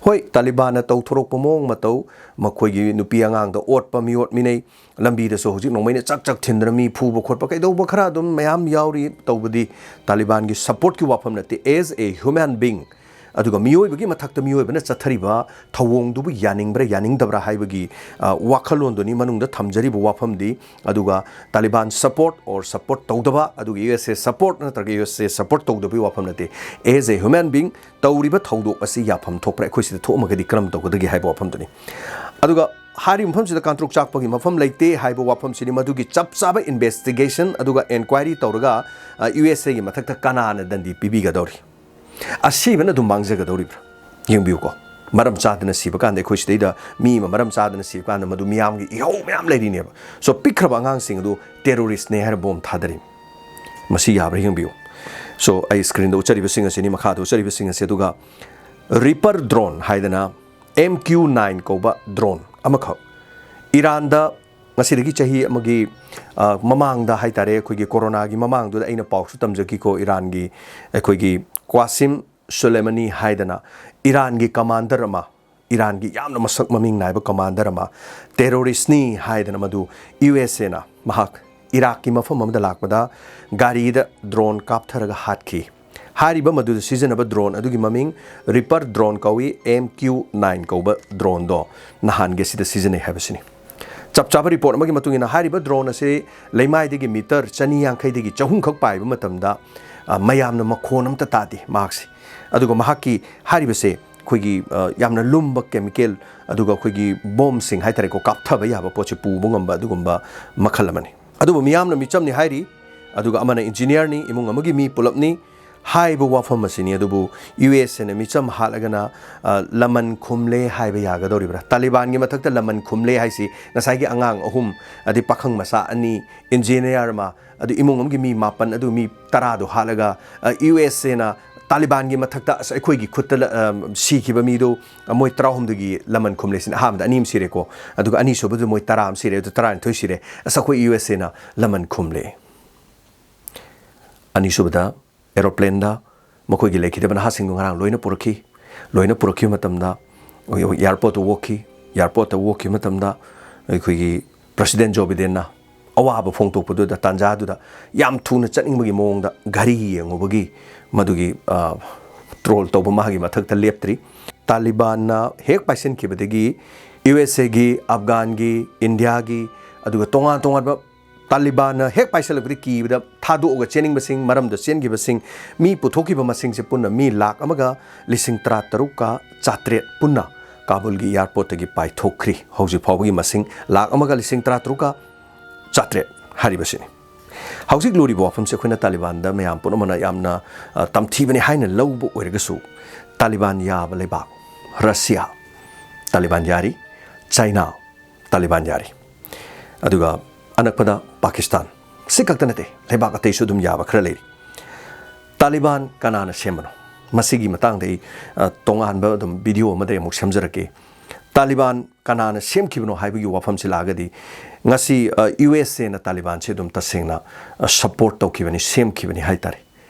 ꯍꯣꯏ, ꯇꯥꯂꯤꯕꯥꯟꯅ ꯇꯧꯊꯣꯔꯛꯄ ꯃꯑꯣꯡ ꯃꯇꯧ, ꯃꯈꯣꯏꯒꯤ ꯅꯨꯄꯤ ꯑꯉꯥꯡꯗ ꯑꯣꯠꯄ, ꯃꯤ ꯑꯣꯠ ꯃꯤꯅꯩ, ꯂꯝꯕꯤꯗꯁꯨ ꯍꯧꯖꯤꯛ ꯅꯣꯡꯃꯩꯅ ꯆꯥꯛ ꯆꯥꯛ ꯊꯤꯟꯗꯅ ꯃꯤ ꯐꯨꯕ ꯈꯣꯠꯄ ꯀꯩꯗꯧꯕ ꯈꯔ ꯑꯗꯨꯝ ꯃꯌꯥꯝ ꯌꯥꯎꯔꯤ꯫ ꯇꯧꯕꯗꯤ ꯇꯥꯂꯤꯕꯥꯟꯒꯤ supportꯀꯤ ꯋꯥꯐꯝ ꯅꯠꯇꯦ, as a human being꯫ ꯑꯗꯨꯒ ꯃꯤꯑꯣꯏꯕꯒꯤ ꯃꯊꯛꯇ ꯃꯤꯑꯣꯏꯕꯅ ꯆꯠꯊꯔꯤꯕ ꯊꯧꯑꯣꯡꯗꯨꯕꯨ ꯌꯥꯅꯤꯡꯕ꯭ꯔꯥ ꯌꯥꯅꯤꯡꯗꯕ꯭ꯔꯥ ꯍꯥꯏꯕꯒꯤ, ꯑ, ꯋꯥꯈꯜꯂꯣꯟꯗꯨꯅꯤ ꯃꯅꯨꯡꯗ ꯊꯝꯖꯔꯤꯕ ꯋꯥꯐꯝꯗꯤ꯫ ꯑꯗꯨꯒ ꯇꯥꯂꯤꯕꯥꯟ support or support ꯇꯧꯗꯕ, ꯑꯗꯨꯒ ꯌꯨ ꯑꯦꯁ ꯑꯦ support ꯅꯠꯇ꯭ꯔꯒ ꯌꯨ ꯑꯦꯁ ꯑꯦ support ꯇꯧꯗꯕꯒꯤ ꯋꯥꯐꯝ ꯅꯠꯇꯦ꯫ As a human being, ꯇꯧꯔꯤꯕ ꯊꯧꯗꯣꯛ ꯑꯁꯤ ꯌꯥꯐꯝ ꯊꯣꯛꯄ꯭ꯔꯥ? ꯑꯩꯈꯣꯏ ꯁꯤꯗ ꯊꯣꯛꯑꯝꯃꯒꯗꯤ ꯀꯔꯝ ꯇꯧꯒꯗꯒꯦ ꯍꯥꯏꯕ ꯋꯥꯐꯝꯗꯨꯅꯤ꯫ ꯑꯗꯨꯒ ꯍꯥꯏꯔꯤꯕ ꯃꯐꯝꯁꯤꯗ ꯀꯥꯡꯇ꯭ꯔꯨꯛ ꯆꯥꯛꯄꯒꯤ ꯃꯐꯝ ꯂꯩꯇꯦ ꯍꯥꯏꯕ ꯋꯥꯐꯝꯁꯤꯅꯤ꯫ ꯃꯗꯨꯒꯤ ꯆꯞ ꯆꯥꯕ ꯏꯟꯚꯦꯁꯇꯤꯒꯦꯁꯟ ꯑꯗꯨꯒ ꯑꯦꯟꯀ꯭ꯋꯥꯏꯔꯤ ꯇꯧꯔꯒ, ꯑ, ꯌꯨ ꯑꯦꯁ ꯑꯦꯒꯤ ꯃꯊꯛꯇ ꯀꯅꯥꯅ ꯗꯟꯗꯤ ꯄꯤꯕꯤꯒꯗꯧꯔꯤ? ꯑꯁꯤꯕꯅ ꯑꯗꯨꯝ ꯃꯥꯡꯖꯒꯗꯧꯔꯤꯕ꯭ꯔꯥ? ꯌꯦꯡꯕꯤꯌꯨꯀꯣ, ꯃꯔꯝ ꯆꯥꯗꯅ ꯁꯤꯕ ꯀꯥꯟꯗ, ꯑꯩꯈꯣꯏ ꯁꯤꯗꯩꯗ ꯃꯤ ꯑꯃ ꯃꯔꯝ ꯆꯥꯗꯅ ꯁꯤꯕ ꯀꯥꯟꯗ, ꯃꯗꯨ ꯃꯤꯌꯥꯝꯒꯤ ꯏꯍꯧ ꯃꯌꯥꯝ ꯂꯩꯔꯤꯅꯦꯕ꯫ ꯁꯣ, ꯄꯤꯛꯈ꯭ꯔꯕ ꯑꯉꯥꯡꯁꯤꯡ ꯑꯗꯨ ꯇꯦꯔꯣꯔꯤꯁꯅꯦ ꯍꯥꯏꯔ ꯕꯣꯝ ꯊꯥꯗꯔꯤ꯫ ꯃꯁꯤ ꯌꯥꯕ꯭ꯔꯥ ꯌꯦꯡꯕꯤꯌꯨ꯫ ꯁꯣ, ꯑꯩ ꯁ꯭ꯀ꯭ꯔꯤꯟꯗ ꯎꯠꯆꯔꯤꯕꯁꯤꯡ ꯑꯁꯤꯅꯤ, ꯃꯈꯥꯗ ꯎꯠꯆꯔꯤꯕꯁꯤꯡ ꯑꯁꯤ꯫ ꯑꯗꯨꯒ ꯔꯤꯄꯔ ꯗ꯭ꯔꯣꯟ ꯍꯥꯏꯗꯅ ꯑꯦꯝ ꯀ꯭ꯌꯨ ꯅꯥꯏꯟ ꯀꯧꯕ ꯗ꯭ꯔꯣꯟ ꯑꯃꯈꯛ ꯏꯔꯥꯟꯗ ꯉꯁꯤꯗꯒꯤ ꯆꯍꯤ ꯑꯃꯒꯤ, ꯑ, ꯃꯃꯥꯡꯗ ꯍꯥꯏꯇꯥꯔꯦ, ꯑꯩꯈꯣꯏꯒꯤ ꯀꯣꯔꯣꯅꯥꯒꯤ ꯃꯃꯥꯡꯗꯨꯗ ꯑꯩꯅ ꯄꯥꯎꯁꯨ ꯇꯝꯖꯈꯤꯀꯣ, ꯏꯔꯥꯟꯒꯤ ꯑꯩꯈꯣꯏꯒꯤ ꯀ꯭ꯋꯥꯁꯤꯝ ꯁꯨꯂꯦꯃꯅꯤ ꯍꯥꯏꯗꯅ ꯏꯔꯥꯟꯒꯤ ꯀꯃꯥꯟꯗꯔ ꯑꯃ, ꯏꯔꯥꯟꯒꯤ ꯌꯥꯝꯅ ꯃꯁꯛ ꯃꯃꯤꯡ ꯅꯥꯏꯕ ꯀꯃꯥꯟꯗꯔ ꯑꯃ, ꯇꯦꯔꯣꯔꯤꯁꯅꯤ ꯍꯥꯏꯗꯅ ꯃꯗꯨ ꯌꯨ ꯑꯦꯁ ꯑꯦꯅ ꯃꯍꯥꯛ ꯏꯔꯥꯛꯀꯤ ꯃꯐꯝ ꯑꯃꯗ ꯂꯥꯛꯄꯗ ꯒꯥꯔꯤꯗ ꯗ꯭ꯔꯣꯟ ꯀꯥꯞꯊꯔꯒ ꯍꯥꯠꯈꯤ꯫ ꯍꯥꯏꯔꯤꯕ ꯃꯗꯨꯗ ꯁꯤꯖꯤꯟꯅꯕ ꯗ꯭ꯔꯣꯟ ꯑꯗꯨꯒꯤ ꯃꯃꯤꯡ ꯔꯤꯄꯔ ꯗ꯭ꯔꯣꯟ ꯀꯧꯏ, ꯑꯦꯝ ꯀ꯭ꯌꯨ ꯅꯥꯏꯟ ꯀꯧꯕ ꯗ꯭ꯔꯣꯟꯗꯣ ꯅꯍꯥꯟꯒꯤ ꯑꯁꯤꯗ ꯁꯤꯖꯤꯟꯅꯩ ꯍꯥꯏꯕꯁꯤꯅꯤ꯫ ꯆꯞ ꯆꯥꯕ ꯔꯤꯄꯣꯔꯠ ꯑꯃꯒꯤ ꯃꯇꯨꯡ ꯏꯟꯅ, ꯍꯥꯏꯔꯤꯕ ꯗ꯭ꯔꯣꯟ ꯑꯁꯤ ꯂꯩꯃꯥꯏꯗꯒꯤ ꯃꯤꯇꯔ ꯆꯅꯤ ꯌꯥꯡꯈꯩꯗꯒꯤ ꯆꯍꯨꯝ ꯈꯛ ꯄꯥꯏꯕ ꯃꯇꯝꯗ, ꯑ, ꯃꯌꯥꯝꯅ ꯃꯈꯣꯟ ꯑꯝꯇ ꯇꯥꯗꯦ ꯃꯍꯥꯛꯁꯦ꯫ ꯑꯗꯨꯒ ꯃꯍꯥꯛꯀꯤ ꯍꯥꯏꯔꯤꯕꯁꯦ ꯑꯩꯈꯣꯏꯒꯤ, ꯑ, ꯌꯥꯝꯅ ꯂꯨꯝꯕ ꯀꯦꯃꯤꯀꯦꯜ, ꯑꯗꯨꯒ ꯑꯩꯈꯣꯏꯒꯤ ꯕꯣꯝꯁꯤꯡ ꯍꯥꯏꯇꯥꯔꯦꯀꯣ, ꯀꯥꯞꯊꯕ ꯌꯥꯕ ꯄꯣꯠꯁꯦ ꯄꯨꯕ ꯉꯝꯕ ꯑꯗꯨꯒꯨꯝꯕ ꯃꯈꯜ ꯑꯃꯅꯤ꯫ ꯑꯗꯨꯕꯨ ꯃꯤꯌꯥꯝꯅ ꯃꯤꯆꯝꯅꯤ ꯍꯥꯏꯔꯤ, ꯑꯗꯨꯒ ꯑꯃꯅ ꯏꯟꯖꯤꯅꯤꯌꯔꯅꯤ, ꯏꯃꯨꯡ ꯑꯃꯒꯤ ꯃꯤ ꯄꯨꯂꯞꯅꯤ ꯍꯥꯏꯕ ꯋꯥꯐꯝ ꯑꯁꯤꯅꯤ꯫ ꯑꯗꯨꯕꯨ ꯌꯨ ꯑꯦꯁ ꯑꯦꯅ ꯃꯤꯆꯝ ꯍꯥꯠꯂꯒꯅ, ꯑ, ꯂꯃꯟ ꯈꯨꯝꯂꯦ ꯍꯥꯏꯕ ꯌꯥꯒꯗꯧꯔꯤꯕ꯭ꯔꯥ? ꯇꯥꯂꯤꯕꯥꯟꯒꯤ ꯃꯊꯛꯇ ꯂꯃꯟ ꯈꯨꯝꯂꯦ ꯍꯥꯏꯁꯤ ꯉꯁꯥꯏꯒꯤ ꯑꯉꯥꯡ ꯑꯍꯨꯝ, ꯑꯗꯩ ꯄꯥꯈꯪ ꯃꯆꯥ ꯑꯅꯤ, ꯏꯟꯖꯤꯅꯤꯌꯔ ꯑꯃ, ꯑꯗꯨ ꯏꯃꯨꯡ ꯑꯃꯒꯤ ꯃꯤ ꯃꯥꯄꯟ, ꯑꯗꯨ ꯃꯤ ꯇꯔꯥꯗꯣ ꯍꯥꯠꯂꯒ, ꯑ, ꯌꯨ ꯑꯦꯁ ꯑꯦꯅ ꯇꯥꯂꯤꯕꯥꯟꯒꯤ ꯃꯊꯛꯇ, "ꯑꯁ, ꯑꯩꯈꯣꯏꯒꯤ ꯈꯨꯠꯇ ꯂ-, ꯑ, ꯁꯤꯈꯤꯕ ꯃꯤꯗꯣ, ꯑ, ꯃꯣꯏ ꯇꯔꯥꯍꯨꯝꯗꯣꯏꯒꯤ ꯂꯃꯟ ꯈꯨꯝꯂꯦ" ꯁꯤꯅ꯫ ꯑꯍꯥꯟꯕꯗ ꯑꯅꯤ ꯑꯃ ꯁꯤꯔꯦꯀꯣ, ꯑꯗꯨꯒ ꯑꯅꯤꯁꯨꯕꯗ ꯃꯣꯏ ꯇꯔꯥ ꯑꯃ ꯁꯤꯔꯦ, ꯑꯗꯨ ꯇꯔꯥꯅꯤꯊꯣꯏ ꯁꯤꯔꯦ꯫ "ꯑꯁ, ꯑꯩꯈꯣꯏ ꯌꯨ ꯑꯦꯁ ꯑꯦꯅ ꯂꯃꯟ ꯈꯨꯝꯂꯦ"꯫ ꯑꯅꯤꯁꯨꯕꯗ ꯑꯦꯔꯣꯄ꯭ꯂꯦꯟꯗ ꯃꯈꯣꯏꯒꯤ ꯂꯩꯈꯤꯗꯕ ꯅꯍꯥꯁꯤꯡꯗꯨ ꯉꯔꯥꯡ ꯂꯣꯏꯅ ꯄꯨꯔꯛꯈꯤ꯫ ꯂꯣꯏꯅ ꯄꯨꯔꯛꯈꯤꯕ ꯃꯇꯝꯗ ꯑꯦꯌꯥꯔꯄꯣꯔꯠꯇ ꯑꯣꯛꯈꯤ꯫ ꯑꯦꯌꯥꯔꯄꯣꯔꯠꯇ ꯑꯣꯛꯈꯤꯕ ꯃꯇꯝꯗ ꯑꯩꯈꯣꯏꯒꯤ ꯄ꯭ꯔꯁꯤꯗꯦꯟ ꯖꯣ ꯕꯤꯗꯦꯟꯅ ꯑꯋꯥꯕ ꯐꯣꯡꯗꯣꯛꯄꯗꯨꯗ, ꯇꯥꯟꯖꯥꯗꯨꯗ ꯌꯥꯝ ꯊꯨꯅ ꯆꯠꯅꯤꯡꯕꯒꯤ ꯃꯑꯣꯡꯗ ꯘꯔꯤ ꯌꯦꯡꯉꯨꯕꯒꯤ ꯃꯗꯨꯒꯤ, ꯑ, ꯇ꯭ꯔꯣꯜ ꯇꯧꯕ ꯃꯥꯒꯤ ꯃꯊꯛꯇ ꯂꯦꯞꯇ꯭ꯔꯤ꯫ ꯇꯥꯂꯤꯕꯥꯟꯅ ꯍꯦꯛ ꯄꯥꯏꯁꯤꯟꯈꯤꯕꯗꯒꯤ ꯌꯨ ꯑꯦꯁ ꯑꯦꯒꯤ, ꯑꯐꯒꯥꯟꯒꯤ, ꯏꯟꯗꯤꯌꯥꯒꯤ, ꯑꯗꯨꯒ ꯇꯣꯉꯥꯟ ꯇꯣꯉꯥꯟꯕ ꯇꯥꯂꯤꯕꯥꯟꯅ ꯍꯦꯛ ꯄꯥꯏꯁꯤꯜꯂꯛꯄꯗ ꯀꯤꯕꯗ ꯊꯥꯗꯣꯛꯑꯒ ꯆꯦꯟꯅꯤꯡꯕꯁꯤꯡ, ꯃꯔꯝꯗ ꯆꯦꯟꯈꯤꯕꯁꯤꯡ, ꯃꯤ ꯄꯨꯊꯣꯛꯈꯤꯕ ꯃꯁꯤꯡꯁꯦ ꯄꯨꯟꯅ ꯃꯤ ꯂꯥꯈ ꯑꯃꯒ ꯂꯤꯁꯤꯡ ꯇꯔꯥ ꯇꯔꯨꯛꯀ ꯆꯥꯇ꯭ꯔꯦꯠ ꯄꯨꯟꯅ ꯀꯥꯕꯨꯜꯒꯤ ꯑꯦꯌꯥꯔꯄꯣꯔꯠꯇꯒꯤ ꯄꯥꯏꯊꯣꯛꯈ꯭ꯔꯤ꯫ ꯍꯧꯖꯤꯛ ꯐꯥꯎꯕꯒꯤ ꯃꯁꯤꯡ ꯂꯥꯈ ꯑꯃꯒ ꯂꯤꯁꯤꯡ ꯇꯔꯥꯇꯔꯨꯛꯀ ꯆꯥꯇ꯭ꯔꯦꯠ ꯍꯥꯏꯔꯤꯕꯁꯤꯅꯤ꯫ ꯍꯧꯖꯤꯛ ꯂꯨꯔꯤꯕ ꯋꯥꯐꯝꯁꯦ ꯑꯩꯈꯣꯏꯅ ꯇꯥꯂꯤꯕꯥꯟꯗ ꯃꯌꯥꯝ ꯄꯨꯝꯅꯃꯛꯅ ꯌꯥꯝꯅ, ꯑ, ꯇꯝꯊꯤꯕꯅꯤ ꯍꯥꯏꯅ ꯂꯧꯕ ꯑꯣꯏꯔꯒꯁꯨ, ꯇꯥꯂꯤꯕꯥꯟ ꯌꯥꯕ ꯂꯩꯕꯥꯛ ꯔꯁꯤꯌꯥ, ꯇꯥꯂꯤꯕꯥꯟ ꯌꯥꯔꯤ, ꯆꯥꯏꯅꯥ, ꯇꯥꯂꯤꯕꯥꯟ ꯌꯥꯔꯤ꯫ ꯑꯗꯨꯒ ꯑꯅꯛꯄꯗ ꯄꯥꯀꯤꯁꯇꯥꯟ꯫ ꯁꯤ ꯈꯛꯇ ꯅꯠꯇꯦ, ꯂꯩꯕꯥꯛ ꯑꯇꯩꯁꯨ ꯑꯗꯨꯝ ꯌꯥꯕ ꯈꯔ ꯂꯩꯔꯤ꯫ ꯇꯥꯂꯤꯕꯥꯟ ꯀꯅꯥꯅ ꯁꯦꯝꯕꯅꯣ? ꯃꯁꯤꯒꯤ ꯃꯇꯥꯡꯗ ꯑꯩ, ꯑ, ꯇꯣꯉꯥꯟꯕ ꯑꯗꯨꯝ ꯚꯤꯗꯤꯑꯣ ꯑꯃꯗ ꯑꯩ ꯑꯃꯨꯛ ꯁꯦꯝꯖꯔꯛꯀꯦ꯫ ꯇꯥꯂꯤꯕꯥꯟ ꯀꯅꯥꯅ ꯁꯦꯝꯈꯤꯕꯅꯣ ꯍꯥꯏꯕꯒꯤ ꯋꯥꯐꯝꯁꯤ ꯂꯥꯛꯑꯒꯗꯤ, ꯉꯁꯤ, ꯑ, ꯌꯨ ꯑꯦꯁ ꯑꯦꯅ ꯇꯥꯂꯤꯕꯥꯟꯁꯤ ꯑꯗꯨꯝ ꯇꯁꯦꯡꯅ, ꯑ, ꯁꯄꯣꯔꯠ ꯇꯧꯈꯤꯕꯅꯤ, ꯁꯦꯝꯈꯤꯕꯅꯤ ꯍꯥꯏ ꯇꯥꯔꯦ꯫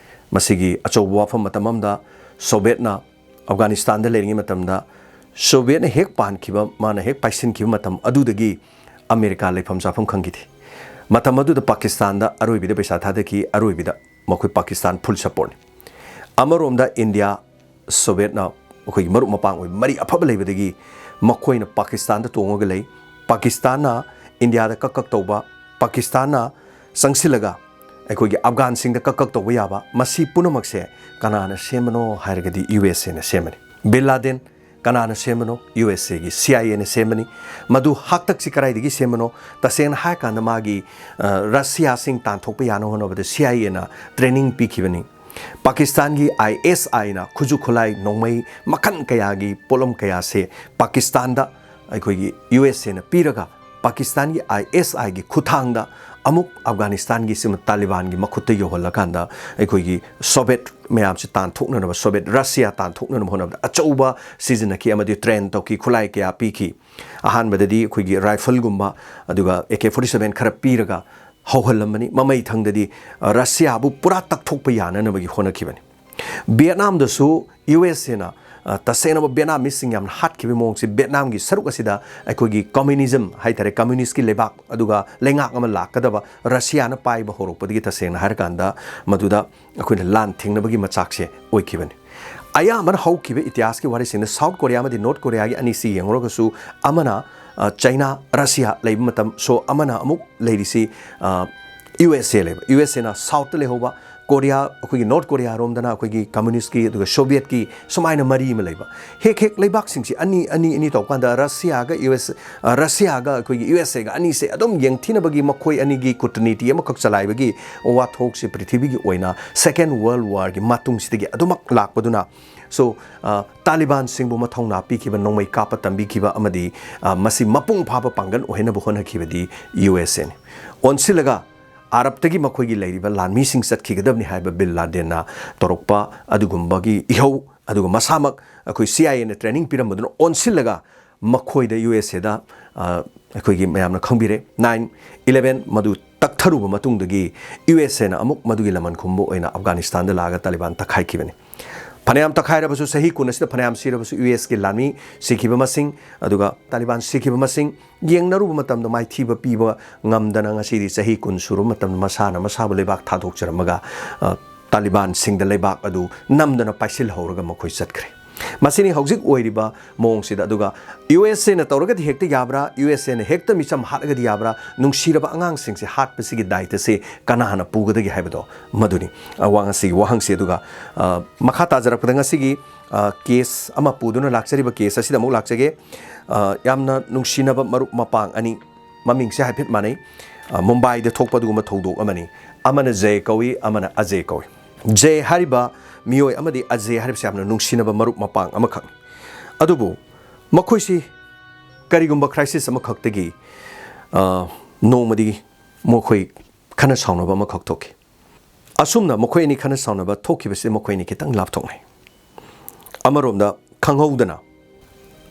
ꯃꯁꯤꯒꯤ ꯑꯆꯧꯕ ꯋꯥꯐꯝ ꯃꯇꯝ ꯑꯃꯗ ꯁꯣꯚꯤꯌꯦꯠꯅ ꯑꯐꯒꯥꯅꯤꯁꯇꯥꯟꯗ ꯂꯩꯔꯤꯉꯩ ꯃꯇꯝꯗ, ꯁꯣꯚꯤꯌꯦꯠꯅ ꯍꯦꯛ ꯄꯥꯟꯈꯤꯕ, ꯃꯥꯅ ꯍꯦꯛ ꯄꯥꯏꯁꯤꯟꯈꯤꯕ ꯃꯇꯝ ꯑꯗꯨꯗꯒꯤ ꯑꯃꯦꯔꯤꯀꯥ ꯂꯩꯐꯝ ꯆꯥꯐꯝ ꯈꯪꯈꯤꯗꯦ꯫ ꯃꯇꯝ ꯑꯗꯨꯗ ꯄꯥꯀꯤꯁꯇꯥꯟꯗ ꯑꯔꯣꯏꯕꯤꯗ ꯄꯩꯁꯥ ꯊꯥꯗꯈꯤ, ꯑꯔꯣꯏꯕꯤꯗ ꯃꯈꯣꯏ ꯄꯥꯀꯤꯁꯇꯥꯟ ꯐꯨꯜ ꯁꯄꯣꯔꯠꯅꯤ꯫ ꯑꯃꯔꯣꯝꯗ ꯏꯟꯗꯤꯌꯥ, ꯁꯣꯚꯤꯌꯦꯠꯅ ꯑꯩꯈꯣꯏꯒꯤ ꯃꯔꯨꯞ ꯃꯄꯥꯡ ꯑꯣꯏꯕ ꯃꯔꯤ ꯑꯐꯕ ꯂꯩꯕꯗꯒꯤ ꯃꯈꯣꯏꯅ ꯄꯥꯀꯤꯁꯇꯥꯟꯗ ꯇꯣꯡꯉꯒ ꯂꯩ꯫ ꯄꯥꯀꯤꯁꯇꯥꯟꯅ ꯏꯟꯗꯤꯌꯥꯗ ꯀꯛ ꯀꯛ ꯇꯧꯕ, ꯄꯥꯀꯤꯁꯇꯥꯟꯅ ꯆꯪꯁꯤꯜꯂꯒ ꯑꯩꯈꯣꯏꯒꯤ ꯑꯐꯒꯥꯟꯁꯤꯡꯗ ꯀꯛ ꯀꯛ ꯇꯧꯕ ꯌꯥꯕ, ꯃꯁꯤ ꯄꯨꯝꯅꯃꯛꯁꯦ ꯀꯅꯥꯅ ꯁꯦꯝꯕꯅꯣ ꯍꯥꯏꯔꯒꯗꯤ ꯌꯨ ꯑꯦꯁ ꯑꯦꯅ ꯁꯦꯝꯕꯅꯤ꯫ ꯕꯤꯟ ꯂꯥꯗꯦꯟ ꯀꯅꯥꯅ ꯁꯦꯝꯕꯅꯣ? ꯌꯨ ꯑꯦꯁ ꯑꯦꯒꯤ ꯁꯤ ꯑꯥꯏ ꯑꯦꯅ ꯁꯦꯝꯕꯅꯤ꯫ ꯃꯗꯨ ꯍꯥꯛꯇꯛꯁꯤ ꯀꯗꯥꯏꯗꯒꯤ ꯁꯦꯝꯕꯅꯣ? ꯇꯁꯦꯡꯅ ꯍꯥꯏꯔꯀꯥꯟꯗ ꯃꯥꯒꯤ, ꯑ, ꯔꯁꯤꯌꯥꯁꯤꯡ ꯇꯥꯟꯊꯣꯛꯄ ꯌꯥꯅꯕ ꯍꯣꯠꯅꯕꯗ ꯁꯤ ꯑꯥꯏ ꯑꯦꯅ ꯇ꯭ꯔꯦꯅꯤꯡ ꯄꯤꯈꯤꯕꯅꯤ꯫ ꯄꯥꯀꯤꯁꯇꯥꯟꯒꯤ ꯑꯥꯏ ꯑꯦꯁ ꯑꯥꯏꯅ ꯈꯨꯠꯁꯨ ꯈꯨꯠꯂꯥꯏ ꯅꯣꯡꯃꯩ ꯃꯈꯜ ꯀꯌꯥꯒꯤ ꯄꯣꯠꯂꯝ ꯀꯌꯥꯁꯦ ꯄꯥꯀꯤꯁꯇꯥꯟꯗ ꯑꯩꯈꯣꯏꯒꯤ ꯌꯨ ꯑꯦꯁ ꯑꯦꯅ ꯄꯤꯔꯒ, ꯄꯥꯀꯤꯁꯇꯥꯟꯒꯤ ꯑꯥꯏ ꯑꯦꯁ ꯑꯥꯏꯒꯤ ꯈꯨꯠꯊꯥꯡꯗ ꯑꯃꯨꯛ ꯑꯐꯒꯥꯅꯤꯁꯇꯥꯟꯒꯤ ꯁꯤꯃ ꯇꯥꯂꯤꯕꯥꯟꯒꯤ ꯃꯈꯨꯠꯇ ꯌꯧꯍꯜꯂꯀꯥꯟꯗ, ꯑꯩꯈꯣꯏꯒꯤ ꯁꯣꯚꯤꯌꯦꯠ ꯃꯌꯥꯝꯁꯤ ꯇꯥꯟꯊꯣꯛꯅꯅꯕ, ꯁꯣꯚꯤꯌꯦꯠ ꯔꯁꯤꯌꯥ ꯇꯥꯟꯊꯣꯛꯅꯅꯕ ꯍꯣꯠꯅꯕꯗ ꯑꯆꯧꯕ ꯁꯤꯖꯤꯟꯅꯈꯤ ꯑꯃꯗꯤ ꯇ꯭ꯔꯦꯟ ꯇꯧꯈꯤ, ꯈꯨꯠꯂꯥꯏ ꯀꯌꯥ ꯄꯤꯈꯤ꯫ ꯑꯍꯥꯟꯕꯗꯗꯤ ꯑꯩꯈꯣꯏꯒꯤ ꯔꯥꯏꯐꯜꯒꯨꯝꯕ, ꯑꯗꯨꯒ ꯑꯦ ꯀꯦ ꯐꯣꯔꯇꯤ ꯁꯚꯦꯟ ꯈꯔ ꯄꯤꯔꯒ ꯍꯧꯍꯜꯂꯝꯕꯅꯤ꯫ ꯃꯃꯩ ꯊꯪꯗꯗꯤ, ꯑ, ꯔꯁꯤꯌꯥꯕꯨ ꯄꯨꯔꯥ ꯇꯛꯊꯣꯛꯄ ꯌꯥꯅꯅꯕꯒꯤ ꯍꯣꯠꯅꯈꯤꯕꯅꯤ꯫ ꯚꯤꯌꯦꯠꯅꯥꯝꯗꯁꯨ ꯌꯨ ꯑꯦꯁ ꯑꯦꯅ, ꯑ, ꯇꯁꯦꯡꯅꯃꯛ ꯚꯤꯌꯦꯠꯅꯥꯃꯤꯁꯁꯤꯡ ꯌꯥꯝꯅ ꯍꯥꯠꯈꯤꯕꯒꯤ ꯃꯑꯣꯡꯁꯤ, ꯚꯤꯌꯦꯠꯅꯥꯝꯒꯤ ꯁꯔꯨꯛ ꯑꯁꯤꯗ ꯑꯩꯈꯣꯏꯒꯤ ꯀꯝꯃ꯭ꯌꯨꯅꯤꯖꯝ ꯍꯥꯏ ꯇꯥꯔꯦ, ꯀꯝꯃ꯭ꯌꯨꯅꯤꯁ꯭ꯠꯀꯤ ꯂꯩꯕꯥꯛ, ꯑꯗꯨꯒ ꯂꯩꯉꯥꯛ ꯑꯃ ꯂꯥꯛꯀꯗꯕ ꯔꯁꯤꯌꯥꯅ ꯄꯥꯏꯕ ꯍꯧꯔꯛꯄꯗꯒꯤ, ꯇꯁꯦꯡꯅ ꯍꯥꯏꯔꯀꯥꯟꯗ, ꯃꯗꯨꯗ ꯑꯩꯈꯣꯏꯅ ꯂꯥꯟ ꯊꯦꯡꯅꯕꯒꯤ ꯃꯆꯥꯛꯁꯦ ꯑꯣꯏꯈꯤꯕꯅꯤ꯫ ꯑꯌꯥꯝꯕꯅ ꯍꯧꯈꯤꯕ ꯏꯇꯤꯍꯥꯁꯀꯤ ꯋꯥꯔꯤꯁꯤꯡꯗ ꯁꯥꯎꯠ ꯀꯣꯔꯤꯌꯥ ꯑꯃꯗꯤ ꯅꯣꯔꯠ ꯀꯣꯔꯤꯌꯥꯒꯤ ꯑꯅꯤꯁꯤ ꯌꯦꯡꯂꯨꯔꯒꯁꯨ, ꯑꯃꯅ, ꯑ, ꯆꯩꯅꯥ, ꯔꯁꯤꯌꯥ ꯂꯩꯕ ꯃꯇꯝ, ꯁꯣ ꯑꯃꯅ ꯑꯃꯨꯛ ꯂꯩꯔꯤꯁꯤ, ꯑ, ꯌꯨ ꯑꯦꯁ ꯑꯦ ꯂꯩꯕ꯫ ꯌꯨ ꯑꯦꯁ ꯑꯦꯅ ꯁꯥꯎꯠꯇ ꯂꯩꯍꯧꯕ, ꯀꯣꯔꯤꯌꯥ, ꯑꯩꯈꯣꯏꯒꯤ ꯅꯣꯔꯠ ꯀꯣꯔꯤꯌꯥꯔꯣꯝꯗꯅ ꯑꯩꯈꯣꯏꯒꯤ ꯀꯝꯃꯨꯅꯤꯁ꯭ꯠꯀꯤ, ꯑꯗꯨꯒ ꯁꯣꯚꯤꯌꯦꯠꯀꯤ ꯁꯨꯃꯥꯏꯅ ꯃꯔꯤ ꯑꯃ ꯂꯩꯕ꯫ ꯍꯦꯛ ꯍꯦꯛ ꯂꯩꯕꯥꯛꯁꯤꯡꯁꯤ ꯑꯅꯤ, ꯑꯅꯤ, ꯑꯅꯤ ꯇꯧꯀꯥꯟꯗ ꯔꯁꯤꯌꯥꯒ ꯌꯨ ꯑꯦꯁ, ꯑ, ꯔꯁꯤꯌꯥꯒ ꯑꯩꯈꯣꯏꯒꯤ ꯌꯨ ꯑꯦꯁ ꯑꯦꯒ ꯑꯅꯤꯁꯦ ꯑꯗꯨꯝ ꯌꯦꯡꯊꯤꯅꯕꯒꯤ, ꯃꯈꯣꯏ ꯑꯅꯤꯒꯤ ꯀꯨꯠꯅꯤꯇꯤ ꯑꯃꯈꯛ ꯆꯂꯥꯏꯕꯒꯤ ꯋꯥꯊꯣꯛꯁꯦ ꯄ꯭ꯔꯤꯊꯤꯕꯤꯒꯤ ꯑꯣꯏꯅ Second World Warꯒꯤ ꯃꯇꯨꯡꯁꯤꯗꯒꯤ ꯑꯗꯨꯃꯛ ꯂꯥꯛꯄꯗꯨꯅ, so, ꯑ, ꯇꯥꯂꯤꯕꯥꯟꯁꯤꯡꯕꯨ ꯃꯊꯧꯅꯥ ꯄꯤꯈꯤꯕ, ꯅꯣꯡꯃꯩ ꯀꯥꯞꯄ ꯇꯝꯕꯤꯈꯤꯕ ꯑꯃꯗꯤ, ꯑ, ꯃꯁꯤ ꯃꯄꯨꯡ ꯐꯥꯕ ꯄꯥꯡꯒꯜ ꯑꯣꯏꯍꯟꯅꯕ ꯍꯣꯠꯅꯈꯤꯕꯗꯤ ꯌꯨ ꯑꯦꯁ ꯑꯦꯅꯤ꯫ ꯑꯣꯟꯁꯤꯜꯂꯒ ꯑꯔꯕꯇꯒꯤ ꯃꯈꯣꯏꯒꯤ ꯂꯩꯔꯤꯕ ꯂꯥꯟꯃꯤꯁꯤꯡ ꯆꯠꯈꯤꯒꯗꯕꯅꯤ ꯍꯥꯏꯕ ꯕꯤꯟ ꯂꯥꯗꯦꯟꯅ ꯇꯧꯔꯛꯄ ꯑꯗꯨꯒꯨꯝꯕꯒꯤ ꯏꯍꯧ, ꯑꯗꯨꯒ ꯃꯁꯥꯃꯛ ꯑꯩꯈꯣꯏ ꯁꯤ ꯑꯥꯏ ꯑꯦꯅ training ꯄꯤꯔꯝꯕꯗꯨꯅ ꯑꯣꯟꯁꯤꯜꯂꯒ ꯃꯈꯣꯏꯗ ꯌꯨ ꯑꯦꯁ ꯑꯦꯗ, ꯑ, ꯑꯩꯈꯣꯏꯒꯤ ꯃꯌꯥꯝꯅ ꯈꯪꯕꯤꯔꯦ, nine eleven ꯃꯗꯨ ꯇꯛꯊꯔꯨꯕ ꯃꯇꯨꯡꯗꯒꯤ ꯌꯨ ꯑꯦꯁ ꯑꯦꯅ ꯑꯃꯨꯛ ꯃꯗꯨꯒꯤ ꯂꯃꯟ ꯈꯨꯝꯕ ꯑꯣꯏꯅ ꯑꯐꯒꯥꯅꯤꯁꯇꯥꯟꯗ ꯂꯥꯛꯑꯒ ꯇꯥꯂꯤꯕꯥꯟ ꯇꯛꯈꯥꯏꯈꯤꯕꯅꯤ꯫ ꯐꯅꯌꯥꯝ ꯇꯛꯈꯥꯏꯔꯕꯁꯨ, ꯆꯍꯤ ꯀꯨꯟ ꯑꯁꯤꯗ ꯐꯅꯌꯥꯝ ꯁꯤꯔꯕꯁꯨ, ꯌꯨ ꯑꯦꯁꯀꯤ ꯂꯥꯟꯃꯤ ꯁꯤꯈꯤꯕ ꯃꯁꯤꯡ, ꯑꯗꯨꯒ ꯇꯥꯂꯤꯕꯥꯟ ꯁꯤꯈꯤꯕ ꯃꯁꯤꯡ ꯌꯦꯡꯅꯔꯨꯕ ꯃꯇꯝꯗ, ꯃꯥꯏꯊꯤꯕ ꯄꯤꯕ ꯉꯝꯗꯅ ꯉꯁꯤꯗꯤ ꯆꯍꯤ ꯀꯨꯟ ꯁꯨꯔꯕ ꯃꯇꯝꯗ ꯃꯁꯥꯅ ꯃꯁꯥꯕꯨ ꯂꯩꯕꯥꯛ ꯊꯥꯗꯣꯛꯆꯔꯝꯃꯒ, ꯑ, ꯇꯥꯂꯤꯕꯥꯟꯁꯤꯡꯗ ꯂꯩꯕꯥꯛ ꯑꯗꯨ ꯅꯝꯗꯅ ꯄꯥꯏꯁꯤꯜꯍꯧꯔꯒ ꯃꯈꯣꯏ ꯆꯠꯈ꯭ꯔꯦ꯫ ꯃꯁꯤꯅꯤ ꯍꯧꯖꯤꯛ ꯑꯣꯏꯔꯤꯕ ꯃꯑꯣꯡꯁꯤꯗ꯫ ꯑꯗꯨꯒ ꯌꯨ ꯑꯦꯁ ꯑꯦꯅ ꯇꯧꯔꯒꯗꯤ ꯍꯦꯛꯇ ꯌꯥꯕ꯭ꯔꯥ, ꯌꯨ ꯑꯦꯁ ꯑꯦꯅ ꯍꯦꯛꯇ ꯃꯤꯆꯝ ꯍꯥꯠꯂꯒꯗꯤ ꯌꯥꯕ꯭ꯔꯥ, ꯅꯨꯡꯁꯤꯔꯕ ꯑꯉꯥꯡꯁꯤꯡꯁꯦ ꯍꯥꯠꯄꯁꯤꯒꯤ ꯗꯥꯏꯇꯁꯦ ꯀꯅꯥꯅ ꯄꯨꯒꯗꯒꯦ ꯍꯥꯏꯕꯗꯣ ꯃꯗꯨꯅꯤ, ꯑ, ꯋꯥ ꯉꯁꯤꯒꯤ ꯋꯥꯍꯪꯁꯤ꯫ ꯑꯗꯨꯒ, ꯑ, ꯃꯈꯥ ꯇꯥꯖꯔꯛꯄꯗ ꯉꯁꯤꯒꯤ, ꯑ, case ꯑꯃ ꯄꯨꯗꯨꯅ ꯂꯥꯛꯆꯔꯤꯕ case ꯑꯁꯤꯗ ꯑꯃꯨꯛ ꯂꯥꯛꯆꯒꯦ꯫ ꯑ, ꯌꯥꯝꯅ ꯅꯨꯡꯁꯤꯅꯕ ꯃꯔꯨꯞ ꯃꯄꯥꯡ ꯑꯅꯤ, ꯃꯃꯤꯡꯁꯦ ꯍꯥꯏꯐꯦꯠ ꯃꯥꯟꯅꯩ, ꯑ, ꯃꯨꯝꯕꯥꯏꯗ ꯊꯣꯛꯄ ꯑꯗꯨꯒꯨꯝꯕ ꯊꯧꯗꯣꯛ ꯑꯃꯅꯤ꯫ ꯑꯃꯅ ꯖꯦ ꯀꯧꯏ, ꯑꯃꯅ ꯑꯖꯦ ꯀꯧꯏ꯫ ꯖꯦ ꯍꯥꯏꯔꯤꯕ ꯃꯤꯑꯣꯏ ꯑꯃꯗꯤ ꯑꯖꯦ ꯍꯥꯏꯔꯤꯕꯁꯤ ꯌꯥꯝꯅ ꯅꯨꯡꯁꯤꯅꯕ ꯃꯔꯨꯞ ꯃꯄꯥꯡ ꯑꯃꯈꯛꯅꯤ꯫ ꯑꯗꯨꯕꯨ ꯃꯈꯣꯏꯁꯤ ꯀꯔꯤꯒꯨꯝꯕ crisis ꯑꯃꯈꯛꯇꯒꯤ, ꯑ, ꯅꯣꯡꯃꯗꯤ ꯃꯈꯣꯏ ꯈꯠꯅ ꯁꯥꯎꯅꯕ ꯑꯃꯈꯛ ꯊꯣꯛꯈꯤ꯫ ꯑꯁꯨꯝꯅ ꯃꯈꯣꯏ ꯑꯅꯤ ꯈꯠꯅ ꯁꯥꯎꯅꯕ ꯊꯣꯛꯈꯤꯕꯁꯤ ꯃꯈꯣꯏ ꯑꯅꯤ ꯈꯤꯇꯪ ꯂꯥꯞꯊꯣꯛꯅꯩ꯫ ꯑꯃꯔꯣꯝꯗ ꯈꯪꯍꯧꯗꯅ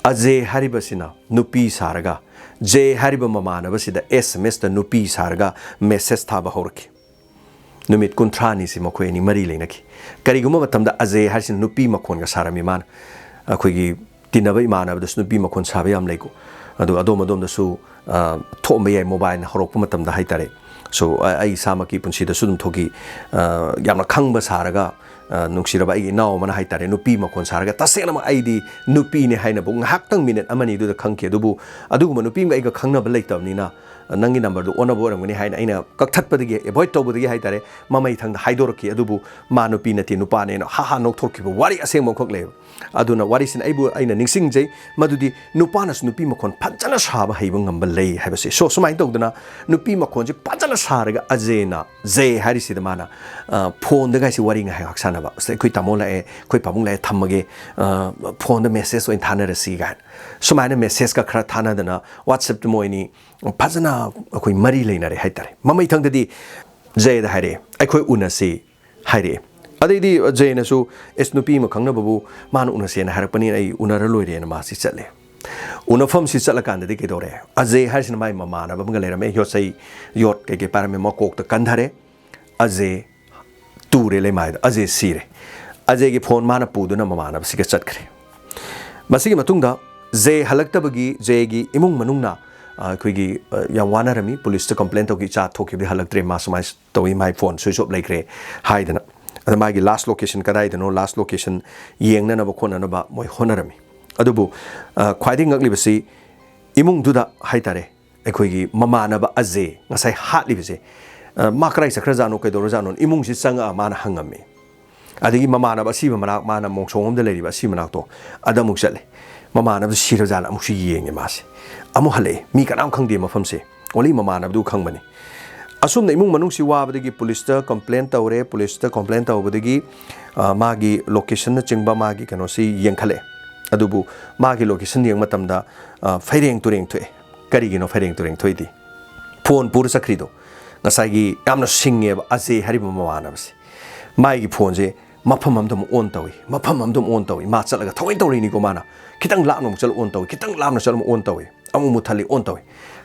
ꯑꯖꯦ ꯍꯥꯏꯔꯤꯕꯁꯤꯅ ꯅꯨꯄꯤ ꯁꯥꯔꯒ, ꯖꯦ ꯍꯥꯏꯔꯤꯕ ꯃꯃꯥꯟꯅꯕꯁꯤꯗ S M S ꯇ ꯅꯨꯄꯤ ꯁꯥꯔꯒ message ꯊꯥꯕ ꯍꯧꯔꯛꯈꯤ꯫ ꯅꯨꯃꯤꯠ ꯀꯨꯟꯊ꯭ꯔꯥꯅꯤꯁꯤ ꯃꯈꯣꯏ ꯑꯅꯤ ꯃꯔꯤ ꯂꯩꯅꯈꯤ꯫ ꯀꯔꯤꯒꯨꯝꯕ ꯃꯇꯝꯗ ꯑꯖꯦ ꯍꯥꯏꯔꯤꯁꯤꯅ ꯅꯨꯄꯤ ꯃꯈꯣꯟꯒ ꯁꯥꯔꯝꯃꯤ ꯃꯥꯅ꯫ ꯑꯩꯈꯣꯏꯒꯤ ꯇꯤꯟꯅꯕ ꯏꯃꯥꯟꯅꯕꯗꯁꯨ ꯅꯨꯄꯤ ꯃꯈꯣꯟ ꯁꯥꯕ ꯌꯥꯝ ꯂꯩꯀꯣ꯫ ꯑꯗꯨ ꯑꯗꯣꯝ ꯑꯗꯣꯝꯗꯁꯨ, ꯑ, ꯊꯣꯛꯑꯝꯕ ꯌꯥꯏ, mobile ꯅ ꯍꯧꯔꯛꯄ ꯃꯇꯝꯗ ꯍꯥꯏꯇꯥꯔꯦ꯫ So, ꯑ-, ꯑꯩ ꯏꯁꯥꯃꯛꯀꯤ ꯄꯨꯟꯁꯤꯗꯁꯨ ꯑꯗꯨꯝ ꯊꯣꯛꯈꯤ꯫ ꯑ, ꯌꯥꯝꯅ ꯈꯪꯕ ꯁꯥꯔꯒ, ꯑ, ꯅꯨꯡꯁꯤꯔꯕ ꯑꯩꯒꯤ ꯏꯅꯥꯎ ꯑꯃꯅ ꯍꯥꯏꯇꯥꯔꯦ, ꯅꯨꯄꯤ ꯃꯈꯣꯟ ꯁꯥꯔꯒ, ꯇꯁꯦꯡꯅꯃꯛ ꯑꯩꯗꯤ ꯅꯨꯄꯤꯅꯦ ꯍꯥꯏꯅꯕꯨ ꯉꯥꯏꯍꯥꯛꯇꯪ, ꯃꯤꯅꯤꯠ ꯑꯃꯅꯤꯗꯨꯗ ꯈꯪꯈꯤ꯫ ꯑꯗꯨꯕꯨ ꯑꯗꯨꯒꯨꯝꯕ ꯅꯨꯄꯤ ꯑꯃꯒ ꯑꯩꯒ ꯈꯪꯅꯕ ꯂꯩꯇꯕꯅꯤꯅ, "ꯅꯪꯒꯤ ꯅꯝꯕꯔꯗꯨ ꯑꯣꯟꯅꯕ ꯑꯣꯏꯔꯝꯒꯅꯤ" ꯍꯥꯏꯅ ꯑꯩꯅ ꯀꯛꯊꯠꯄꯗꯒꯤ, ꯑꯦꯚꯣꯏꯗ ꯇꯧꯕꯗꯒꯤ ꯍꯥꯏꯇꯥꯔꯦ, ꯃꯃꯩ ꯊꯪꯗ ꯍꯥꯏꯗꯣꯔꯛꯈꯤ꯫ ꯑꯗꯨꯕꯨ ꯃꯥ ꯅꯨꯄꯤ ꯅꯠꯇꯦ, ꯅꯨꯄꯥꯅꯦꯅ ꯍꯥ ꯍꯥ ꯅꯣꯛꯊꯣꯛꯈꯤꯕ ꯋꯥꯔꯤ ꯑꯁꯦꯡꯕ ꯑꯃꯈꯛ ꯂꯩꯌꯦꯕ꯫ ꯑꯗꯨꯅ ꯋꯥꯔꯤꯁꯤꯅ ꯑꯩꯕꯨ, ꯑꯩꯅ ꯅꯤꯡꯁꯤꯡꯖꯩ ꯃꯗꯨꯗꯤ ꯅꯨꯄꯥꯅꯁꯨ ꯅꯨꯄꯤ ꯃꯈꯣꯟ ꯐꯖꯅ ꯁꯥꯕ ꯍꯩꯕ ꯉꯝꯕ ꯂꯩ ꯍꯥꯏꯕꯁꯦ꯫ So, ꯁꯨꯃꯥꯏꯅ ꯇꯧꯗꯅ ꯅꯨꯄꯤ ꯃꯈꯣꯟꯁꯦ ꯐꯖꯅ ꯁꯥꯔꯒ ꯑꯖꯦꯅ, ꯖꯦ ꯍꯥꯏꯔꯤꯁꯤꯗ ꯃꯥꯅ, ꯑ, ꯐꯣꯟꯗꯒꯥꯏꯁꯤ ꯋꯥꯔꯤ ꯉꯥꯏꯍꯥꯛ ꯁꯥꯟꯅꯕ꯫ "ꯑꯁ, ꯑꯩꯈꯣꯏ ꯇꯥꯃꯣ ꯂꯥꯛꯑꯦ, ꯑꯩꯈꯣꯏ ꯄꯥꯕꯨꯡ ꯂꯥꯛꯑꯦ, ꯊꯝꯃꯒꯦ, ꯑ, ꯐꯣꯟꯗ ꯃꯦꯁꯦꯖ ꯑꯣꯏꯅ ꯊꯥꯅꯔꯁꯤ" ꯀꯥꯏꯅ ꯁꯨꯃꯥꯏꯅ ꯃꯦꯁꯦꯖꯀ ꯈꯔ ꯊꯥꯅꯗꯅ WhatsApp-ꯇ ꯃꯣꯏ ꯑꯅꯤ ꯐꯖꯅ ꯑꯩꯈꯣꯏ ꯃꯔꯤ ꯂꯩꯅꯔꯦ ꯍꯥꯏꯇꯥꯔꯦ꯫ ꯃꯃꯩꯊꯪꯗꯗꯤ ꯖꯦꯗ ꯍꯥꯏꯔꯛꯑꯦ, "ꯑꯩꯈꯣꯏ ꯎꯅꯁꯤ" ꯍꯥꯏꯔꯛꯑꯦ꯫ ꯑꯗꯩꯗꯤ ꯖꯦꯅꯁꯨ, "ꯑꯦꯁ, ꯅꯨꯄꯤ ꯑꯃ ꯈꯪꯅꯕꯕꯨ ꯃꯥꯅ ꯎꯅꯁꯦꯅ ꯍꯥꯏꯔꯛꯄꯅꯤꯅ ꯑꯩ ꯎꯅꯔ ꯂꯣꯏꯔꯦꯅ" ꯃꯥꯁꯤ ꯆꯠꯂꯦ꯫ ꯎꯅꯐꯝꯁꯤ ꯆꯠꯂꯀꯥꯟꯗꯗꯤ ꯀꯩꯗꯧꯔꯦ? ꯑꯖꯦ ꯍꯥꯏꯔꯤꯁꯤꯅ ꯃꯥꯏ ꯃꯃꯥꯟꯅꯕ ꯑꯃꯒ ꯂꯩꯔꯝꯃꯦ, ꯌꯣꯠꯆꯩ, ꯌꯣꯠ ꯀꯩꯀꯩ ꯄꯥꯏꯔꯝꯃꯦ, ꯃꯀꯣꯛꯇ ꯀꯟꯊꯔꯦ꯫ ꯑꯖꯦ ꯇꯨꯔꯦ ꯂꯩꯃꯥꯏꯗ, ꯑꯖꯦ ꯁꯤꯔꯦ꯫ ꯑꯖꯦꯒꯤ ꯐꯣꯟ ꯃꯥꯅ ꯄꯨꯗꯨꯅ ꯃꯃꯥꯟꯅꯕꯁꯤꯒ ꯆꯠꯈ꯭ꯔꯦ꯫ ꯃꯁꯤꯒꯤ ꯃꯇꯨꯡꯗ ꯖꯦ ꯍꯜꯂꯛꯇꯕꯒꯤ ꯖꯦꯒꯤ ꯏꯃꯨꯡ ꯃꯅꯨꯡꯅ, ꯑ, ꯑꯩꯈꯣꯏꯒꯤ, ꯑ, ꯌꯥꯝ ꯋꯥꯅꯔꯝꯃꯤ, ꯄꯨꯂꯤꯁꯇ ꯀꯝꯄ꯭ꯂꯦꯟ ꯇꯧꯈꯤ, "ꯏꯆꯥ ꯊꯣꯛꯈꯤꯕꯗꯤ ꯍꯜꯂꯛꯇ꯭ꯔꯦ, ꯃꯥ ꯁꯨꯃꯥꯏꯅ ꯇꯧꯏ, ꯃꯥꯏ ꯐꯣꯟ ꯁ꯭ꯋꯤꯆ ꯑꯣꯐ ꯂꯩꯈ꯭ꯔꯦ" ꯍꯥꯏꯗꯅ꯫ ꯑꯗ ꯃꯥꯒꯤ ꯂꯥꯁ ꯂꯣꯀꯦꯁꯟ ꯀꯗꯥꯏꯗꯅꯣ, ꯂꯥꯁ ꯂꯣꯀꯦꯁꯟ ꯌꯦꯡꯅꯅꯕ ꯈꯣꯠꯅꯅꯕ ꯃꯣꯏ ꯍꯣꯠꯅꯔꯝꯃꯤ꯫ ꯑꯗꯨꯕꯨ, ꯑ, ꯈ꯭ꯋꯥꯏꯗꯒꯤ ꯉꯛꯂꯤꯕꯁꯤ ꯏꯃꯨꯡꯗꯨꯗ ꯍꯥꯏꯇꯥꯔꯦ, ꯑꯩꯈꯣꯏꯒꯤ ꯃꯃꯥꯟꯅꯕ ꯑꯖꯦ, ꯉꯁꯥꯏ ꯍꯥꯠꯂꯤꯕꯁꯦ, ꯑ, ꯃꯥ ꯀꯗꯥꯏ ꯆꯠꯈ꯭ꯔꯖꯥꯠꯅꯣ, ꯀꯩꯗꯧꯔꯖꯥꯠꯅꯣ, ꯏꯃꯨꯡꯁꯤ ꯆꯪꯉꯛꯑ ꯃꯥꯅ ꯍꯪꯉꯝꯃꯤ꯫ ꯑꯗꯒꯤ ꯃꯃꯥꯟꯅꯕ ꯑꯁꯤꯕ ꯃꯅꯥꯛ, ꯃꯥꯅ ꯃꯣꯡꯁꯣꯡ ꯑꯃꯗ ꯂꯩꯔꯤꯕ ꯑꯁꯤꯕ ꯃꯅꯥꯛꯇꯣ, ꯑꯗ ꯑꯃꯨꯛ ꯆꯠꯂꯦ꯫ ꯃꯃꯥꯟꯅꯕꯗꯨ ꯁꯤꯔꯖꯥꯠꯂ ꯑꯃꯨꯛꯁꯨ ꯌꯦꯡꯉꯦ ꯃꯥꯁꯦ꯫ ꯑꯃꯨꯛ ꯍꯜꯂꯛꯑꯦ꯫ ꯃꯤ ꯀꯅꯥꯝ ꯈꯪꯗꯦ ꯃꯐꯝꯁꯦ꯫ ꯑꯣꯟꯂꯤ ꯃꯃꯥꯟꯅꯕꯗꯨ ꯈꯪꯕꯅꯤ꯫ ꯑꯁꯨꯝꯅ ꯏꯃꯨꯡ ꯃꯅꯨꯡꯁꯤ ꯋꯥꯕꯗꯒꯤ ꯄꯨꯂꯤꯁꯇ ꯀꯝꯄ꯭ꯂꯦꯟ ꯇꯧꯔꯦ꯫ ꯄꯨꯂꯤꯁꯇ ꯀꯝꯄ꯭ꯂꯦꯟ ꯇꯧꯕꯗꯒꯤ, ꯑ, ꯃꯥꯒꯤ ꯂꯣꯀꯦꯁꯟꯅꯆꯤꯡꯕ ꯃꯥꯒꯤ ꯀꯩꯅꯣꯁꯤ ꯌꯦꯡꯈꯠꯂꯛꯑꯦ꯫ ꯑꯗꯨꯕꯨ ꯃꯥꯒꯤ ꯂꯣꯀꯦꯁꯟ ꯌꯦꯡꯕ ꯃꯇꯝꯗ, ꯑ, ꯐꯩꯔꯦꯡ ꯇꯨꯔꯦꯡ ꯊꯣꯛꯑꯦ꯫ ꯀꯔꯤꯒꯤꯅꯣ ꯐꯩꯔꯦꯡ ꯇꯨꯔꯦꯡ ꯊꯣꯛꯏꯗꯤ? ꯐꯣꯟ ꯄꯨꯔ ꯆꯠꯈ꯭ꯔꯤꯗꯣ ꯉꯁꯥꯏꯒꯤ ꯌꯥꯝꯅ ꯁꯤꯡꯉꯦꯕ ꯑꯖꯦ ꯍꯥꯏꯔꯤꯕ ꯃꯃꯥꯟꯅꯕꯁꯦ꯫ ꯃꯥꯒꯤ ꯐꯣꯟꯁꯦ ꯃꯐꯝ ꯑꯃꯗ ꯑꯃꯨꯛ ꯑꯣꯟ ꯇꯧꯏ, ꯃꯐꯝ ꯑꯃꯗ ꯑꯃꯨꯛ ꯑꯣꯟ ꯇꯧꯏ꯫ ꯃꯥ ꯆꯠꯂꯒ ꯊꯑꯣꯏꯅ ꯇꯧꯔꯤꯅꯤꯀꯣ ꯃꯥꯅ꯫ ꯈꯤꯇꯪ ꯂꯥꯞꯅ ꯑꯃꯨꯛ ꯆꯠꯂ ꯑꯣꯟ ꯇꯧꯏ, ꯈꯤꯇꯪ ꯂꯥꯞꯅ ꯆꯠꯂ ꯑꯃꯨꯛ ꯑꯣꯟ ꯇꯧꯏ, ꯑꯃꯨꯛ ꯃꯨꯠꯊꯠꯂꯤ, ꯑꯣꯟ ꯇꯧꯏ꯫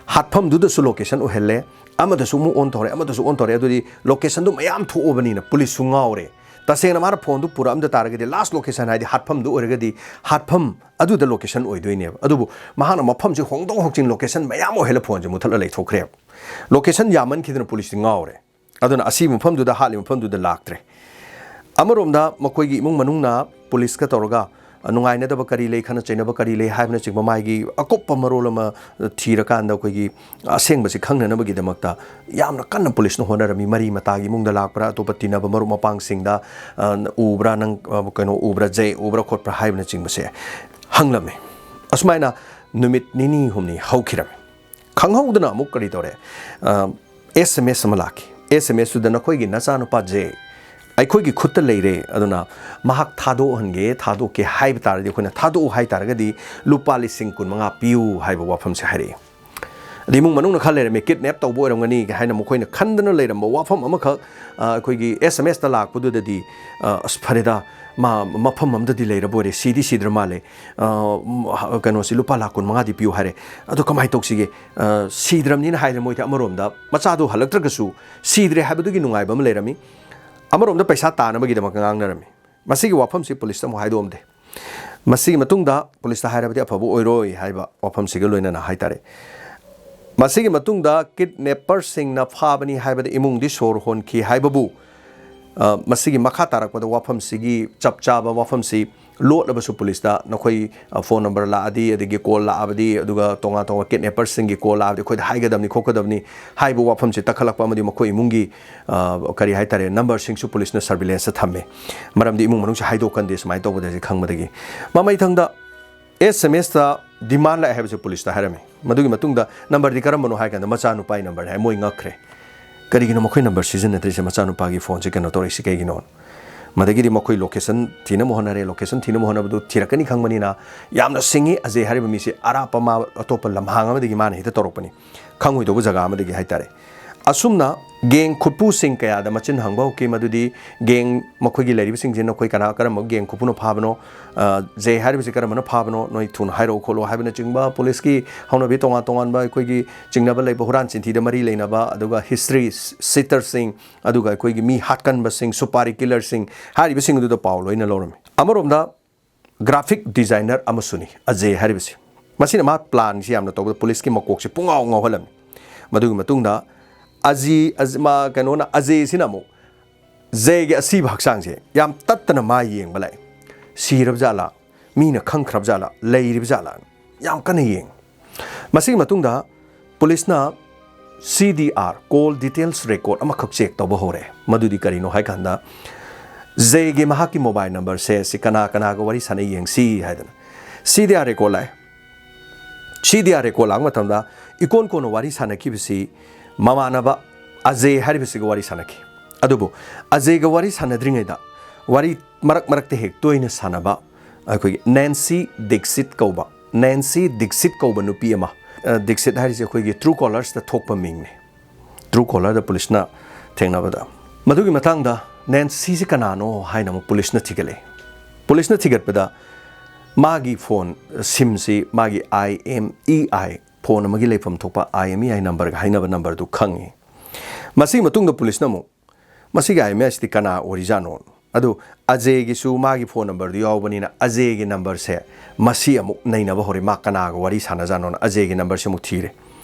ꯍꯥꯠꯐꯝꯗꯨꯗꯁꯨ ꯂꯣꯀꯦꯁꯟ ꯑꯣꯏꯍꯜꯂꯦ, ꯑꯃꯗꯁꯨ ꯑꯃꯨꯛ ꯑꯣꯟ ꯇꯧꯔꯦ, ꯑꯃꯗꯁꯨ ꯑꯣꯟ ꯇꯧꯔꯦ꯫ ꯑꯗꯨꯗꯤ ꯂꯣꯀꯦꯁꯟꯗꯨ ꯃꯌꯥꯝ ꯊꯣꯛꯑꯕꯅꯤꯅ ꯄꯨꯂꯤꯁꯁꯨ ꯉꯥꯎꯔꯦ꯫ ꯇꯁꯦꯡꯅ ꯃꯥꯅ ꯐꯣꯟꯗꯨ ꯄꯨꯔꯛꯑꯝꯗ ꯇꯥꯔꯒꯗꯤ, ꯂꯥꯁ ꯂꯣꯀꯦꯁꯟ ꯍꯥꯏꯗꯤ ꯍꯥꯠꯐꯝꯗꯨ ꯑꯣꯏꯔꯒꯗꯤ, ꯍꯥꯠꯐꯝ ꯑꯗꯨꯗ ꯂꯣꯀꯦꯁꯟ ꯑꯣꯏꯗꯣꯏꯅꯦꯕ꯫ ꯑꯗꯨꯕꯨ ꯃꯍꯥꯛꯅ ꯃꯐꯝꯁꯦ ꯍꯣꯡꯗꯣꯛ ꯍꯣꯡꯖꯤꯟ, ꯂꯣꯀꯦꯁꯟ ꯃꯌꯥꯝ ꯑꯣꯏꯍꯜꯂ ꯐꯣꯟꯁꯦ ꯃꯨꯠꯊꯠꯂ ꯂꯩꯊꯣꯛꯈ꯭ꯔꯦꯕ꯫ ꯂꯣꯀꯦꯁꯟ ꯌꯥꯝꯃꯟꯈꯤꯗꯅ ꯄꯨꯂꯤꯁꯇꯤ ꯉꯥꯎꯔꯦ꯫ ꯑꯗꯨꯅ ꯑꯁꯤ ꯃꯐꯝꯗꯨꯗ, ꯍꯥꯠꯂꯤꯕ ꯃꯐꯝꯗꯨꯗ ꯂꯥꯛꯇ꯭ꯔꯦ꯫ ꯑꯃꯔꯣꯝꯗ ꯃꯈꯣꯏꯒꯤ ꯏꯃꯨꯡ ꯃꯅꯨꯡꯅ ꯄꯨꯂꯤꯁꯀ ꯇꯧꯔꯒ, ꯑ, ꯅꯨꯡꯉꯥꯏꯅꯗꯕ ꯀꯔꯤ ꯂꯩ, ꯈꯠꯅ ꯆꯩꯅꯕ ꯀꯔꯤ ꯂꯩ ꯍꯥꯏꯕꯅꯆꯤꯡꯕ ꯃꯥꯒꯤ ꯑꯀꯨꯞꯄ ꯃꯔꯣꯜ ꯑꯃ, ꯑ, ꯊꯤꯔꯀꯥꯟꯗ ꯑꯩꯈꯣꯏꯒꯤ ꯑꯁꯦꯡꯕꯁꯤ ꯈꯪꯅꯅꯕꯒꯤꯗꯃꯛꯇ ꯌꯥꯝꯅ ꯀꯟꯅ ꯄꯨꯂꯤꯁꯅ ꯍꯣꯠꯅꯔꯝꯃꯤ꯫ ꯃꯔꯤ ꯃꯇꯥꯒꯤ ꯏꯃꯨꯡꯗ ꯂꯥꯛꯄ꯭ꯔꯥ, ꯑꯇꯣꯞꯄ ꯇꯤꯟꯅꯕ ꯃꯔꯨꯞ ꯃꯄꯥꯡꯁꯤꯡꯗ, ꯑ, ꯎꯕ꯭ꯔꯥ, ꯅꯪ, ꯑ, ꯀꯩꯅꯣ ꯎꯕ꯭ꯔꯥ, ꯖꯦ ꯎꯕ꯭ꯔꯥ ꯈꯣꯠꯄ꯭ꯔꯥ ꯍꯥꯏꯕꯅꯆꯤꯡꯕꯁꯦ ꯍꯪꯂꯝꯃꯤ꯫ ꯑꯁꯨꯃꯥꯏꯅ ꯅꯨꯃꯤꯠ ꯅꯤꯅꯤ ꯍꯨꯝꯅꯤ ꯍꯧꯈꯤꯔꯝꯃꯤ꯫ ꯈꯪꯍꯧꯗꯅ ꯑꯃꯨꯛ ꯀꯔꯤ ꯇꯧꯔꯦ? ꯑ, ꯑꯦꯁ ꯑꯦꯝ ꯑꯦꯁ ꯑꯃ ꯂꯥꯛꯈꯤ꯫ ꯑꯦꯁ ꯑꯦꯝ ꯑꯦꯁꯇꯨꯗ "ꯅꯈꯣꯏꯒꯤ ꯅꯆꯥꯅꯨꯄꯥꯁꯦ ꯑꯩꯈꯣꯏꯒꯤ ꯈꯨꯠꯇ ꯂꯩꯔꯦ, ꯑꯗꯨꯅ ꯃꯍꯥꯛ ꯊꯥꯗꯣꯛꯍꯟꯒꯦ, ꯊꯥꯗꯣꯛꯀꯦ ꯍꯥꯏꯕ ꯇꯥꯔꯗꯤ, ꯑꯩꯈꯣꯏꯅ ꯊꯥꯗꯣꯛꯎ ꯍꯥꯏ ꯇꯥꯔꯒꯗꯤ ꯂꯨꯄꯥ ꯂꯤꯁꯤꯡ ꯀꯨꯟ ꯃꯉꯥ ꯄꯤꯌꯨ" ꯍꯥꯏꯕ ꯋꯥꯐꯝꯁꯦ ꯍꯥꯏꯔꯛꯏ꯫ ꯑꯗꯩ ꯏꯃꯨꯡ ꯃꯅꯨꯡꯅ ꯈꯜ ꯂꯩꯔꯝꯃꯤ, ꯀꯤꯗꯅꯦꯞ ꯇꯧꯕ ꯑꯣꯏꯔꯝꯒꯅꯤ ꯍꯥꯏꯅ ꯃꯈꯣꯏꯅ ꯈꯟꯗꯅ ꯂꯩꯔꯝꯕ ꯋꯥꯐꯝ ꯑꯃꯈꯛ, ꯑ, ꯑꯩꯈꯣꯏꯒꯤ ꯑꯦꯁ ꯑꯦꯝ ꯑꯦꯁꯇ ꯂꯥꯛꯄꯗꯨꯗꯗꯤ, ꯑ, "ꯑꯁ, ꯐꯔꯦꯗ, ꯃꯥ ꯃꯐꯝ ꯑꯃꯗꯗꯤ ꯂꯩꯔꯕ ꯑꯣꯏꯔꯦ, ꯁꯤꯗꯤ ꯁꯤꯗ꯭ꯔ ꯃꯥꯜꯂꯦ, ꯑ, ꯎꯝ, ꯍ-, ꯀꯩꯅꯣꯁꯤ ꯂꯨꯄꯥ ꯂꯥꯈ ꯀꯨꯟ ꯃꯉꯥꯗꯤ ꯄꯤꯌꯨ" ꯍꯥꯏꯔꯦ, "ꯑꯗꯣ ꯀꯃꯥꯏꯅ ꯇꯧꯁꯤꯒꯦ?" ꯑ, ꯁꯤꯗ꯭ꯔꯕꯅꯤꯅ ꯍꯥꯏꯔꯦ ꯃꯣꯏꯗꯤ꯫ ꯑꯃꯔꯣꯝꯗ ꯃꯆꯥꯗꯣ ꯍꯜꯂꯛꯇ꯭ꯔꯒꯁꯨ ꯁꯤꯗ꯭ꯔꯦ ꯍꯥꯏꯕꯗꯨꯒꯤ ꯅꯨꯡꯉꯥꯏꯕ ꯑꯃ ꯂꯩꯔꯝꯃꯤ, ꯑꯃꯔꯣꯝꯗ ꯄꯩꯁꯥ ꯇꯥꯅꯕꯒꯤꯗꯃꯛꯇ ꯉꯥꯡꯅꯔꯝꯃꯤ꯫ ꯃꯁꯤꯒꯤ ꯋꯥꯐꯝꯁꯤ ꯄꯨꯂꯤꯁꯇ ꯑꯃꯨꯛ ꯍꯥꯏꯗꯣꯛꯑꯝꯗꯦ꯫ ꯃꯁꯤꯒꯤ ꯃꯇꯨꯡꯗ ꯄꯨꯂꯤꯁꯇ ꯍꯥꯏꯔꯕꯗꯤ ꯑꯐꯕ ꯑꯣꯏꯔꯣꯏ ꯍꯥꯏꯕ ꯋꯥꯐꯝꯁꯤꯒ ꯂꯣꯏꯅꯅ ꯍꯥꯏꯇꯥꯔꯦ꯫ ꯃꯁꯤꯒꯤ ꯃꯇꯨꯡꯗ ꯀꯤꯗꯅꯦꯄꯔꯁꯤꯡꯅ ꯐꯥꯕꯅꯤ ꯍꯥꯏꯕꯗ ꯏꯃꯨꯡꯗꯤ ꯁꯣꯔ ꯍꯣꯟꯈꯤ ꯍꯥꯏꯕꯕꯨ, ꯑ, ꯃꯁꯤꯒꯤ ꯃꯈꯥ ꯇꯥꯔꯛꯄꯗ ꯋꯥꯐꯝꯁꯤꯒꯤ ꯆꯞ ꯆꯥꯕ ꯋꯥꯐꯝꯁꯤ ꯂꯣꯠꯂꯕꯁꯨ ꯄꯨꯂꯤꯁꯇ ꯅꯈꯣꯏ, ꯑ, ꯐꯣꯟ ꯅꯝꯕꯔ ꯂꯥꯛꯑꯗꯤ, ꯑꯗꯒꯤ ꯀꯣꯜ ꯂꯥꯛꯑꯕꯗꯤ, ꯑꯗꯨꯒ ꯇꯣꯉꯥꯟ ꯇꯣꯉꯥꯟꯕ ꯀꯤꯗꯅꯦꯄꯔꯁꯤꯡꯒꯤ ꯀꯣꯜ ꯂꯥꯛꯑꯕꯗꯤ ꯑꯩꯈꯣꯏꯗ ꯍꯥꯏꯒꯗꯕꯅꯤ ꯈꯣꯠꯀꯗꯕꯅꯤ ꯍꯥꯏꯕ ꯋꯥꯐꯝꯁꯤ ꯇꯛꯈꯠꯂꯛꯄ ꯑꯃꯗꯤ ꯃꯈꯣꯏ ꯏꯃꯨꯡꯒꯤ, ꯑ, ꯀꯔꯤ ꯍꯥꯏꯇꯥꯔꯦ, ꯅꯝꯕꯔꯁꯤꯡꯁꯨ ꯄꯨꯂꯤꯁꯅ ꯁꯔꯚꯤꯂꯦꯟꯁꯇ ꯊꯝꯃꯦ꯫ ꯃꯔꯝꯗꯤ ꯏꯃꯨꯡ ꯃꯅꯨꯡꯁꯤ ꯍꯥꯏꯗꯣꯛꯀꯟꯗꯦ ꯁꯨꯃꯥꯏꯅ ꯇꯧꯕꯗꯁꯦ ꯈꯪꯕꯗꯒꯤ꯫ ꯃꯃꯩꯊꯪꯗ ꯑꯦꯁ ꯑꯦꯝ ꯑꯦꯁꯇ ꯗꯤꯃꯥꯟ ꯂꯥꯛꯑꯦ ꯍꯥꯏꯕꯁꯦ ꯄꯨꯂꯤꯁꯇ ꯍꯥꯏꯔꯝꯃꯤ꯫ ꯃꯗꯨꯒꯤ ꯃꯇꯨꯡꯗ ꯅꯝꯕꯔꯗꯤ ꯀꯔꯝꯕꯅꯣ ꯍꯥꯏ ꯀꯥꯟꯗ ꯃꯆꯥꯅꯨꯄꯥꯒꯤ ꯅꯝꯕꯔꯅꯤ ꯍꯥꯏ꯫ ꯃꯣꯏ ꯉꯛꯈ꯭ꯔꯦ꯫ "ꯀꯔꯤꯒꯤꯅꯣ ꯃꯈꯣꯏ ꯅꯝꯕꯔ ꯁꯤꯖꯤꯟꯅꯗ꯭ꯔꯤꯁꯦ? ꯃꯆꯥꯅꯨꯄꯥꯒꯤ ꯐꯣꯟꯁꯦ ꯀꯩꯅꯣ ꯇꯧꯔꯛꯏꯁꯤ ꯀꯩꯒꯤꯅꯣ?" ꯃꯗꯒꯤꯗꯤ ꯃꯈꯣꯏ ꯂꯣꯀꯦꯁꯟ ꯊꯤꯅꯕ ꯍꯣꯠꯅꯔꯦ꯫ ꯂꯣꯀꯦꯁꯟ ꯊꯤꯅꯕ ꯍꯣꯠꯅꯕꯗꯨ ꯊꯤꯔꯛꯀꯅꯤ ꯈꯪꯕꯅꯤꯅ ꯌꯥꯝꯅ ꯁꯤꯡꯉꯤ꯫ ꯑꯖꯦ ꯍꯥꯏꯔꯤꯕ ꯃꯤꯁꯦ ꯑꯔꯥꯞꯄ, ꯃꯥ ꯑꯇꯣꯞꯄ ꯂꯝꯍꯥꯡ ꯑꯃꯗꯒꯤ ꯃꯥꯅ ꯍꯦꯛꯇ ꯇꯧꯔꯛꯄꯅꯤ, ꯈꯪꯉꯣꯏꯗꯧꯕ ꯖꯒꯥ ꯑꯃꯗꯒꯤ ꯍꯥꯏꯇꯥꯔꯦ꯫ ꯑꯁꯨꯝꯅ ꯒꯦꯡ ꯈꯨꯠꯄꯨꯁꯤꯡ ꯀꯌꯥꯗ ꯃꯆꯤꯟ ꯍꯪꯕ ꯍꯧꯈꯤ꯫ ꯃꯗꯨꯗꯤ ꯒꯦꯡ ꯃꯈꯣꯏꯒꯤ ꯂꯩꯔꯤꯕꯁꯤꯡꯁꯤ ꯅꯈꯣꯏ ꯀꯅꯥ, ꯀꯔꯝꯕ ꯒꯦꯡ ꯈꯨꯠꯄꯨꯅ ꯐꯥꯕꯅꯣ, ꯑ, ꯖꯦ ꯍꯥꯏꯔꯤꯕꯁꯤ ꯀꯔꯝꯕꯅ ꯐꯥꯕꯅꯣ, ꯅꯣꯏ ꯊꯨꯅ ꯍꯥꯏꯔꯛꯎ ꯈꯣꯠꯂꯨ ꯍꯥꯏꯕꯅꯆꯤꯡꯕ ꯄꯨꯂꯤꯁꯀꯤ ꯍꯧꯅꯕꯤ ꯇꯣꯉꯥꯟ ꯇꯣꯉꯥꯟꯕ ꯑꯩꯈꯣꯏꯒꯤ ꯆꯤꯡꯅꯕ ꯂꯩꯕ, ꯍꯨꯔꯥꯟ ꯆꯤꯟꯊꯤꯗ ꯃꯔꯤ ꯂꯩꯅꯕ, ꯑꯗꯨꯒ ꯍꯤꯁꯇ꯭ꯔꯤ ꯁꯤꯇꯔꯁꯤꯡ, ꯑꯗꯨꯒ ꯑꯩꯈꯣꯏꯒꯤ ꯃꯤ ꯍꯥꯠꯀꯟꯕꯁꯤꯡ, ꯁꯨꯄꯥꯔꯤ ꯀꯤꯂꯔꯁꯤꯡ ꯍꯥꯏꯔꯤꯕꯁꯤꯡ ꯑꯗꯨꯗ ꯄꯥꯎ ꯂꯣꯏꯅ ꯂꯧꯔꯝꯃꯤ꯫ ꯑꯃꯔꯣꯝꯗ ꯒ꯭ꯔꯥꯐꯤꯛ ꯗꯤꯖꯥꯏꯅꯔ ꯑꯃꯁꯨꯅꯤ ꯑꯖꯦ ꯍꯥꯏꯔꯤꯕꯁꯤ꯫ ꯃꯁꯤꯅ ꯃꯥ ꯄ꯭ꯂꯥꯟꯁꯤ ꯌꯥꯝꯅ ꯇꯧꯕꯗ ꯄꯨꯂꯤꯁꯀꯤ ꯃꯀꯣꯛꯁꯤ ꯄꯨꯡꯉꯥꯎ ꯉꯥꯎꯍꯜꯂꯝꯃꯤ꯫ ꯃꯗꯨꯒꯤ ꯃꯇꯨꯡꯗ ꯑꯖꯤ-, ꯑꯖ-, ꯃꯥ-, ꯀꯩꯅꯣꯅ, ꯑꯖꯦꯁꯤꯅ ꯑꯃꯨꯛ ꯖꯦꯒꯤ ꯑꯁꯤꯕ ꯍꯛꯆꯥꯡꯁꯦ ꯌꯥꯝ ꯇꯠꯇꯅ ꯃꯥ ꯌꯦꯡꯕ ꯂꯥꯛꯑꯦ꯫ ꯁꯤꯔꯕ ꯖꯥꯠꯂꯥ? ꯃꯤꯅ ꯈꯪꯈ꯭ꯔꯕ ꯖꯥꯠꯂꯥ? ꯂꯩꯔꯤꯕ ꯖꯥꯠꯂꯥ? ꯌꯥꯝ ꯀꯟꯅ ꯌꯦꯡꯉꯤ꯫ ꯃꯁꯤꯒꯤ ꯃꯇꯨꯡꯗ ꯄꯨꯂꯤꯁꯅ C D R, call details record, ꯑꯃꯈꯛ ꯆꯦꯛ ꯇꯧꯕ ꯍꯧꯔꯦ꯫ ꯃꯗꯨꯗꯤ ꯀꯔꯤꯅꯣ ꯍꯥꯏ ꯀꯥꯟꯗ, ꯖꯦꯒꯤ ꯃꯍꯥꯛꯀꯤ ꯃꯣꯕꯥꯏꯜ ꯅꯝꯕꯔꯁꯦ ꯁꯤ ꯀꯅꯥ ꯀꯅꯥꯒ ꯋꯥꯔꯤ ꯁꯥꯟꯅꯩ ꯌꯦꯡꯁꯤ ꯍꯥꯏꯗꯅ C D R record ꯂꯥꯛꯑꯦ꯫ C D R record ꯂꯥꯛꯄ ꯃꯇꯝꯗ ꯏꯀꯣꯟ ꯀꯣꯟꯅ ꯋꯥꯔꯤ ꯁꯥꯟꯅꯈꯤꯕꯁꯤ ꯃꯃꯥꯟꯅꯕ ꯑꯖꯦ ꯍꯥꯏꯔꯤꯕꯁꯤꯒ ꯋꯥꯔꯤ ꯁꯥꯟꯅꯈꯤ꯫ ꯑꯗꯨꯕꯨ ꯑꯖꯦꯒ ꯋꯥꯔꯤ ꯁꯥꯟꯅꯗ꯭ꯔꯤꯉꯩꯗ ꯋꯥꯔꯤ ꯃꯔꯛ ꯃꯔꯛꯇ ꯍꯦꯛ ꯇꯣꯏꯅ ꯁꯥꯟꯅꯕ ꯑꯩꯈꯣꯏꯒꯤ ꯅꯦꯟꯁꯤ ꯗꯤꯛꯁꯤꯠ ꯀꯧꯕ, ꯅꯦꯟꯁꯤ ꯗꯤꯛꯁꯤꯠ ꯀꯧꯕ ꯅꯨꯄꯤ ꯑꯃ, ꯑ, ꯗꯤꯛꯁꯤꯠ ꯍꯥꯏꯔꯤꯁꯦ ꯑꯩꯈꯣꯏꯒꯤ Truecaller ꯗ ꯊꯣꯛꯄ ꯃꯤꯡꯅꯤ꯫ Truecaller ꯗ ꯄꯨꯂꯤꯁꯅ ꯊꯦꯡꯅꯕꯗ꯫ ꯃꯗꯨꯒꯤ ꯃꯇꯥꯡꯗ ꯅꯦꯟꯁꯤꯁꯤ ꯀꯅꯥꯅꯣ ꯍꯥꯏꯅ ꯑꯃꯨꯛ ꯄꯨꯂꯤꯁꯅ ꯊꯤꯒꯠꯂꯦ꯫ ꯄꯨꯂꯤꯁꯅ ꯊꯤꯒꯠꯄꯗ ꯃꯥꯒꯤ ꯐꯣꯟ ꯁꯤꯝꯁꯤ ꯃꯥꯒꯤ I M E I, phone ꯑꯃꯒꯤ ꯂꯩꯐꯝ ꯊꯣꯛꯄ I M E I ꯅꯝꯕꯔꯒ ꯍꯥꯏꯅꯕ ꯅꯝꯕꯔꯗꯨ ꯈꯪꯉꯤ꯫ ꯃꯁꯤꯒꯤ ꯃꯇꯨꯡꯗ ꯄꯨꯂꯤꯁꯅ ꯑꯃꯨꯛ, "ꯃꯁꯤꯒꯤ I M E I ꯁꯤꯗꯤ ꯀꯅꯥ ꯑꯣꯏꯔꯤꯖꯥꯠꯅꯣ?" ꯑꯗꯨ ꯑꯖꯦꯒꯤꯁꯨ ꯃꯥꯒꯤ ꯐꯣꯟ ꯅꯝꯕꯔꯗꯨ ꯌꯥꯎꯕꯅꯤꯅ ꯑꯖꯦꯒꯤ ꯅꯝꯕꯔꯁꯦ ꯃꯁꯤ ꯑꯃꯨꯛ ꯅꯩꯅꯕ ꯍꯧꯔꯦ꯫ ꯃꯥ ꯀꯅꯥꯒ ꯋꯥꯔꯤ ꯁꯥꯟꯅꯖꯥꯠꯅꯣꯅ ꯑꯖꯦꯒꯤ ꯅꯝꯕꯔꯁꯦ ꯑꯃꯨꯛ ꯊꯤꯔꯦ꯫